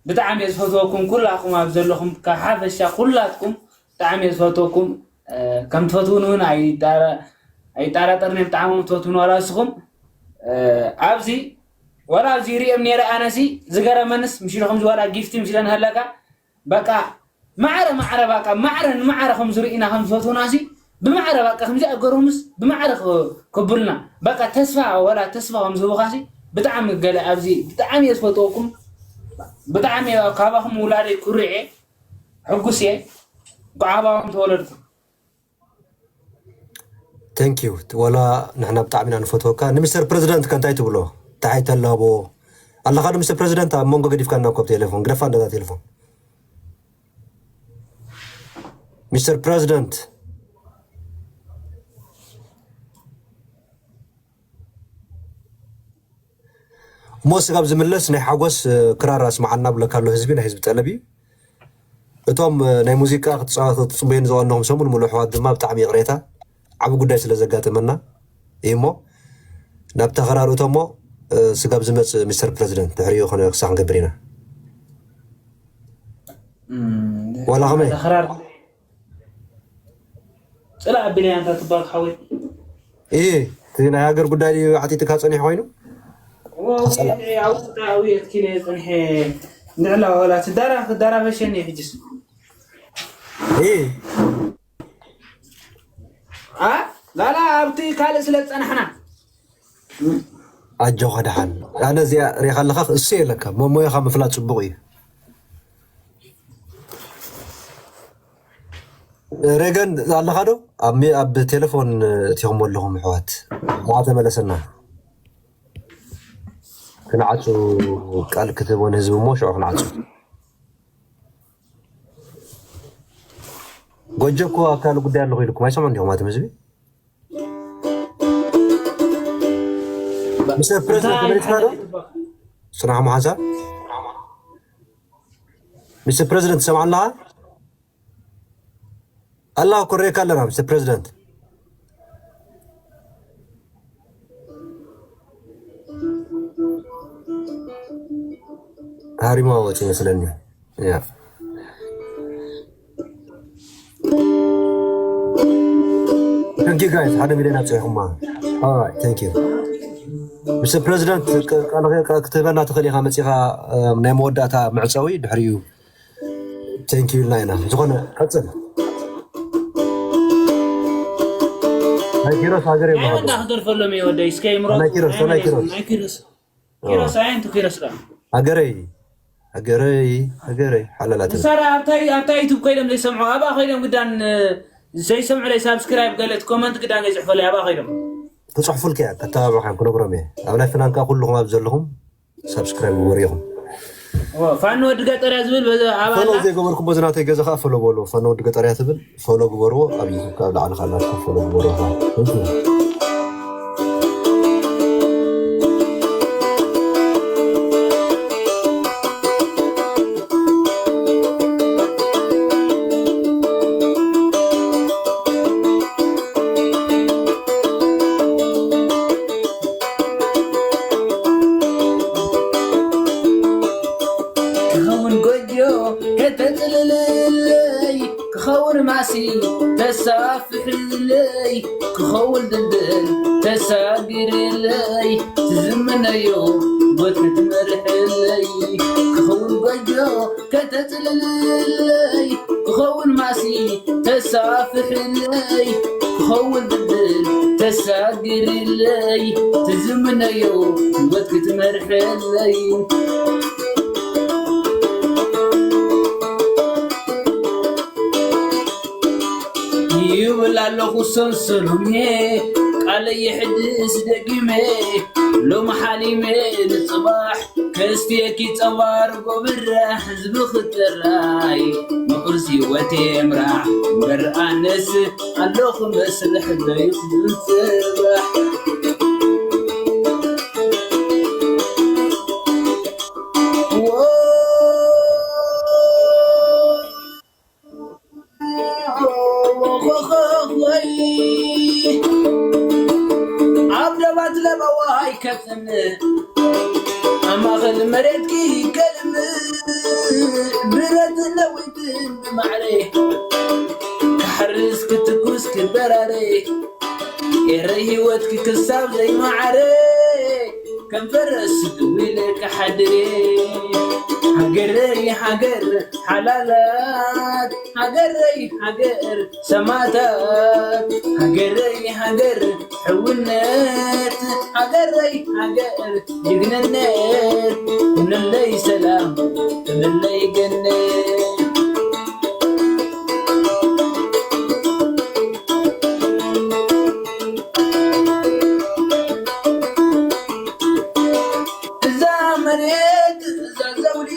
ብጣዕሚ እየ ዝፈትወኩም ኩላኹም ኣብ ዘለኹም፣ ካብ ሓፈሻ ኩላትኩም ብጣዕሚ እየ ዝፈትወኩም። እ፣ ከም ትፈትዉኒ እውን ኣይጣረ-፣ ኣይጠራጠርን እየ፣ ብጣዕሚ እዮም ትፈትዉኒ ዋላ ንስኹም። እ፣ ኣብዚ፣ ዋላ ኣብዚ ይርእዮም ነይረ ኣነሲ፣ ዝገረመንስ፣ ምሽ ኢሉ ከምዚ ዋላ ጊፍቲ ምስ ኢለን ሃለካ፣ በቃ ማዕረ ማዕረ በቃ ማዕረ ንማዕረ ከም ዝርእዩና ከም ዝፈትዉናሲ ብማዕረ በቃ ከምዚኣ ገሮምስ ብማዕረ ክ-፣ ክብሉና በቃ ተስፋ ወላ ተስፋ ከም ዝህቡኻሲ ብጣዕሚ ገለ ኣብዚ ብጣዕሚ እየ ዝፈትወኩም። ብጣዕሚ እየ ካባኹም ውላደይ ኩሪዐ ሕጉስ እየ። እንኳዕ ካባኹም ተወለድኩ። Thank you። ወላ ንሕና ብጣዕሚ ኢና ንፈትወካ። ንሚስተር ፕረዚደንት ከ እንታይ ትብሎ? እንታይ ተላቦ ኣለኻ ንሚስተር ፕረዚደንት? ኣብ መንጎ ገዲፍካ እና ኮብ ቴሌፎን ግደፋ እንደዛ ቴሌፎን። ሚስተር ፕረዚደንት። እሞ ስጋብ ዝምለስ ናይ ሓጎስ ክራር ኣስማዓና ብለካ ኣሎ ህዝቢ ናይ ህዝቢ ጠለብ እዩ። እቶም ናይ ሙዚቃ ክትፃወት ክትፅበዩኒ ዝቐነኹም ሰሙን ሙሉእ ኣሕዋት ድማ ብጣዕሚ ይቕሬታ፣ ዓቢ ጉዳይ ስለ ዘጋጠመና እዩ። እሞ ናብታ ክራር እቶ እሞ ስጋብ ዝመፅእ ሚስተር ፕረዚደንት ድሕሪኡ ክሳዕ ክንገብር ኢና። ዋላ ከመይ? ክራር ፅላእ ኣቢለያ እንታ ትባል ሓወይ። እ እቲ ናይ ሃገር ጉዳይ ድዩ ዓጢጥካ ፀኒሑ ኮይኑ? ኣብውጣዊ የትኪነ ፅንሐ ንዕላ ዋላ ትዳራ ክዳራ በሸኒ ሕጅስ እ ላላ ኣብቲ ካልእ ስለ ዝፀናሕና። ኣጆኻ ደሓን። ኣነ እዚኣ ሪኻ ኣለኻ እሱ የለካ መሞየኻ ምፍላጥ ፅቡቕ እዩ። ሬገን ኣለኻ ዶ? ኣብ ቴሌፎን እቲኹም ኣለኹም ኣሕዋት። ዋ ተመለሰና። ክንዓፁ ቃል ክትህቦ ንህዝቢ እሞ ሽዑ ክንዓፁ። ጎጆ እኮ ኣካል ጉዳይ ኣለኹ ኢልኩም ኣይሰምዑ እንዲኹም ኣቶም ህዝቢ። ሚስተር ፕረዚደንት ተመሊስካ ዶ? ፅናሕ መሓዛ። ሚስተር ፕረዚደንት ትሰምዓ ኣለኻ? ኣላ ክሬካ ኣለና ሚስተር ፕረዚደንት። ሃሪማ ወፂ ይመስለኒ። ያ thank you guys ሓደ ሚሊዮን ኣብፅሕኹማ። Alright thank you ሚስተር ፕረዚደንት። ክትህበና ትኽእል ኢኻ መፂኻ ናይ መወዳእታ መዕፀዊ ድሕሪኡ። Thank you ኢልና ኢና። ዝኾነ ቀፅል። ናይ ኪሮስ ሃገር ናይ የብሃሉ። ወዳ ክደርፈሎም እየ ወደይ እስከ ይምረጡ። ናይ ኪሮስ፣ ናይ ናይ ኪሮስ። ናይ ኪሮስ። ኪሮስ ኣየንቱ ኪሮስ ዳ። ሃገረይ ሃገረይ ሃገረይ ሓላላት። ንሳራ ኣብታ ኣብታ ዩቱብ ኮይዶም ዘይሰምዑ ኣብኣ ኮይዶም ግዳን ዘይሰምዑ ለይ ሳብስክራይብ ገለት ኮመንት ግዳን ገይፅሕፈለይ ኣብኣ ኮይዶም። ክፅሕፉልካ እያ ከተባብዕካ እዮም ክነግሮም እየ። ኣብ ናይ ፍናንካ ኩልኹም ኣብ ዘለኹም ሳብስክራይብ ግበሩ ኢኹም። ፋኖ ወዲ ገጠርያ ዝብል በዚ ኣባላ ፎሎ ዘይገበርኩም በዚ ናተይ ገዛ ከዓ ፎሎ በሉ። ፋኖ ወዲ ገጠርያ ትብል ፎሎ ግበርዎ። ኣብ ዩቱብ ከዓ ላዕሊ ካላትኩም ፎሎ ግበርዎ። ክኸውን ጎጆ ከተጽልለይ ክኸውን ማሲ ተሳፍሕለይ ክኸውን ድልድል ተሳግርለይ ትዝምነዮ ወት ክትመርሕለይ ክኸውን ጎጆ ከተጽልለይ ክኸውን ማሲ ተሳፍሕለይ ክኸውን ድልድል ተሳግርለይ ትዝምነዮ ህይወት ክትመርሐለይ ይብል ኣለኹ ሰልሰሉሜ ቃለይ የሕድስ ደጊመ ሎሚ ሓሊመ ንፅባሕ ከስትየኪ ፀዋር ጎብረ ህዝቢ ክጥራይ ንቁርሲ ወቴ ምራሕ እምበር ኣነስ ኣለኹ መስርሕ ዘይኹን ፅባሕ ኣብ ደባት ለበዋ ኣይከፍን ኣብ ማእኸል መሬትኪ ከልም ብረት ነዊትን ብማዕረ ክሓርስ ክትኩስ ክበራረ ኤረ ህይወትኪ ክሳብ ዘይመዓረ ከም ፈረስ ድዊለ ክሓድር ሃገረይ ሃገር ሓላላት ሃገረይ ሃገር ሰማታት ሃገረይ ሃገር ሕውነት ሃገረይ ሃገር ጅግንነት ንለይ ሰላም ንለይ ገነት እዛ መሬት እዛ ዘውዲ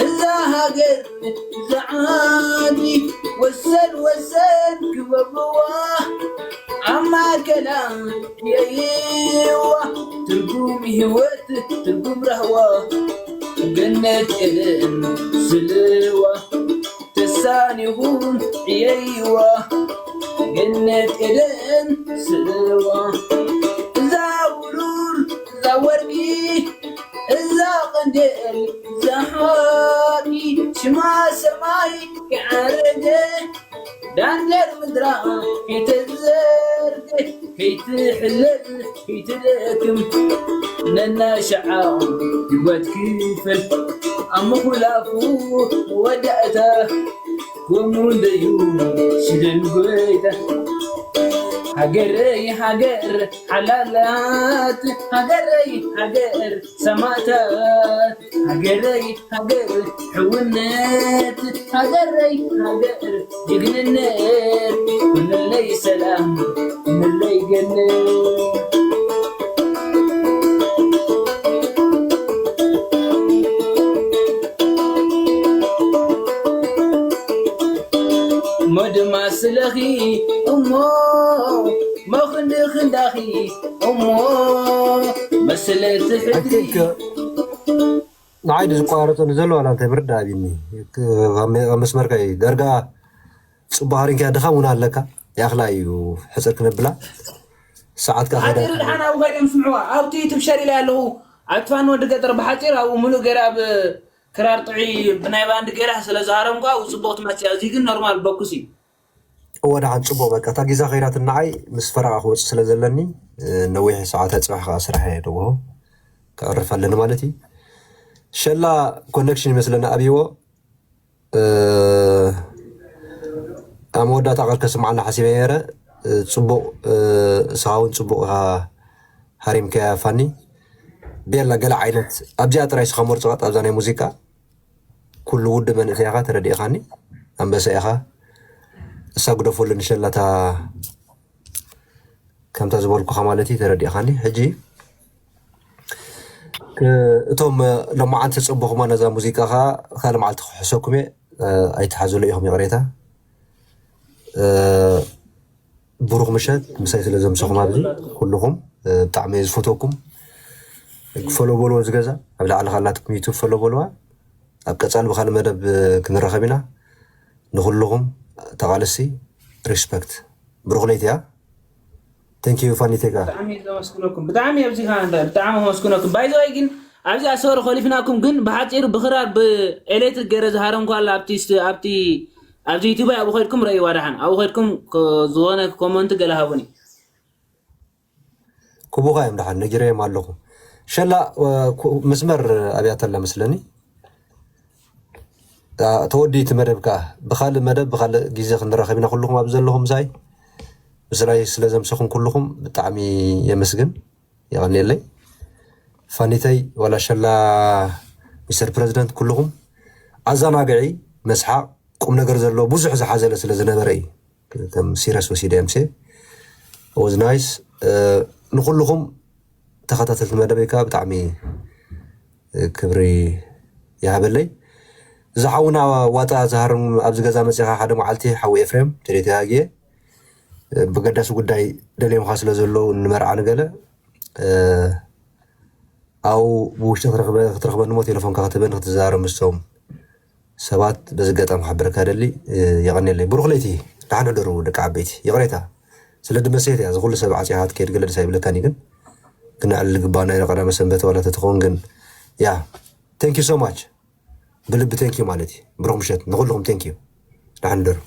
እዛ ሃገር ዝዓዲ ወሰን ወሰን ክበብዋ ኣብ ማእከላ የይዋ ትርጉም ህይወት ትርጉም ረህዋ ገነት ኤደን ስልዋ ተሳኒኹም ዕየይዋ ገነት ኤደን ስልዋ እዛ ብሩር እዛ ወርቂ እዛ ቀንዴል እዛ ሓቂ ሽማ ሰማይ ይዓረገ ዳንዴር ምድራ ከይተዘርገ ከይትሕለል ከይትደክም ነናሸዓ ህይወት ክፈል ኣብ ምኹላፉ መወዳእታ ከምኡ እንደዩ ሽደን ጎይታ ሃገረይ ሃገር ሓላላት ሃገረይ ሃገር ሰማእታት ሃገረይ ሃገር ሕውነት ሃገረይ ሃገር ጅግንነት ኩንለይ ሰላም ኩንለይ ገነት እሞ ድማ ስለኺ እሞ መኽንዲ ክንዳኺ እሞ መስለቲ ሕድሪ ንዓይ ዝቋረፀ ንዘሎ ዋላ እንታይ ምርዳእ ኣብኒ ኣብ መስመርካ እዩ ዳርጋ ፅቡቅ ሃሪንካ ድኻም እውን ኣለካ ያኽላ እዩ ሕፅር ክነብላ ሰዓት ካ ሓፂሩ ድሓን ኣብኡ ከይዶም ስምዕዋ ኣብቲ ዩቱብ ሸር ኢለ ኣለኹ ኣትፋን ወዲ ገጠር ብሓፂር ኣብኡ ሙሉእ ገይረ ኣብ ክራር ጥዑይ ብናይ ባንድ ገይረ ስለ ዝሃረምኳ ኣብኡ ፅቡቅ ትመፅእ እዚ ግን ኖርማል በኩስ እዩ እወ ደሓን ፅቡቅ በቃ እታ ጊዛ ከይዳት ንዓይ ምስ ፈረቃ ክወፅእ ስለ ዘለኒ ነዊሕ ሰዓት ኣፅባሕ ከዓ ስራሕ እየ ደዎ ከዕርፍ ኣለኒ ማለት እዩ ሸላ ኮነክሽን ይመስለኒ ኣብይዎ ኣብ መወዳእታ ቃል ከስምዓልና ሓሲበ ነረ ፅቡቅ እስኻ እውን ፅቡቅ ኢኻ ሃሪምካያ ፋኒ ቤላ ገለ ዓይነት ኣብዚኣ ጥራይ ስኻ መርፅቓ ኣብዛ ናይ ሙዚቃ ኩሉ ውዲ መንእሰይ ኢኻ ተረዲእኻኒ ኣንበሳ ኢኻ እሳ ግደፈሉ ንሸላታ ከምታ ዝበልኩኻ ማለት እዩ ተረዲእኻኒ ሕጂ እቶም ሎማዓንቲ ተፀበኹማ ነዛ ሙዚቃ ኸዓ ካልእ መዓልቲ ክሕሰኩም እየ ኣይትሓዝሉ ኢኹም ይቕሬታ ብሩኽ ምሸት ምሳይ ስለ ዘምሰኹም ኣብዚ ኩልኹም ብጣዕሚ እየ ዝፈትወኩም ፈሎ በልዎ ዝገዛ ኣብ ላዕሊ ካላትኩም ዩቱብ ፈሎ በልዋ ኣብ ቀፃሊ ብካልእ መደብ ክንራኸብ ኢና ንኩልኹም ተቓለስቲ ሪስፐክት ብሩኽ ለይቲ እያ Thank you ፋኒቴጋ። ብጣዕሚ ዘመስግነኩም ብጣዕሚ ኣብዚኻ እንዳ ብጣዕሚ ኣመስግነኩም ባይዘወይ ግን ኣብዚኣ ሶሪ ኮሊፍናኩም ግን ብሓፂሩ ብክራር ብኤሌክትሪክ ገይረ ዝሃረምኳ ኣላ ኣብቲ ስቱ ኣብቲ ኣብዚ ዩቱብ ኣብኡ ከድኩም ረእይዋ ደሓን ኣብኡ ከድኩም ከ- ዝኾነ ኮመንት ገለ ሃቡኒ ክቡኻ እዮም ደሓን ነጊረዮም ኣለኹ። ሸላ እ፣ ኩ- መስመር ኣብያተላ መስለኒ። ተወዲ እቲ መደብ ከዓ ብካልእ መደብ ብካልእ ግዜ ክንራኸብ ኢና ኩልኹም ኣብ ዘለኹም ምሳይ ምስላይ ስለ ዘምሰኹም ኩልኹም ብጣዕሚ የመስግን የቐንየለይ ፋኒተይ ዋላ ሸላ ሚስተር ፕረዚደንት ኩልኹም ኣዘናግዒ መስሓቕ ቁም ነገር ዘለዎ ብዙሕ ዝሓዘለ ስለ ዝነበረ እዩ ከም ሲረስ ወሲደ ምሴ was nice ንኩልኹም ተኸታተልቲ መደበይ ከዓ ብጣዕሚ ክብሪ ይሃበለይ። እዚ ሓውና ዋጣ ዝሃርም ኣብዚ ገዛ መፂኻ ሓደ መዓልቲ ሓዊ ኤፍሬም ቴሌ ተጋግየ ብገዳሲ ጉዳይ ደልዮምካ ስለ ዘለዉ ንመርዓ ንገለ ኣብኡ ብውሽጢ ክትረኽበኒ ሞ ቴሌፎንካ ክትህበኒ ክትዛረብ ምስቶም ሰባት በዚ ኣጋጣሚ ክሕብረካ ደሊ የቐንየለይ። ብሩኽ ለይቲ ደሓን ሕደሩ ደቂ ዓበይቲ። ይቕሬታ ስለ ድመሰየት እያ ዝኹሉ ሰብ ዓፂኻ ትከይድ ገለ ደስ ኣይብለካን እዩ ግን ክነዕልል ግባና ኢና ቀዳመ ሰንበት ዋላ ተትኸውን ግን ያ thank you so much ብልቢ thank you ማለት እዩ። ብሩኽ ምሸት ንኹልኹም thank you ደሓን ሕደሩ።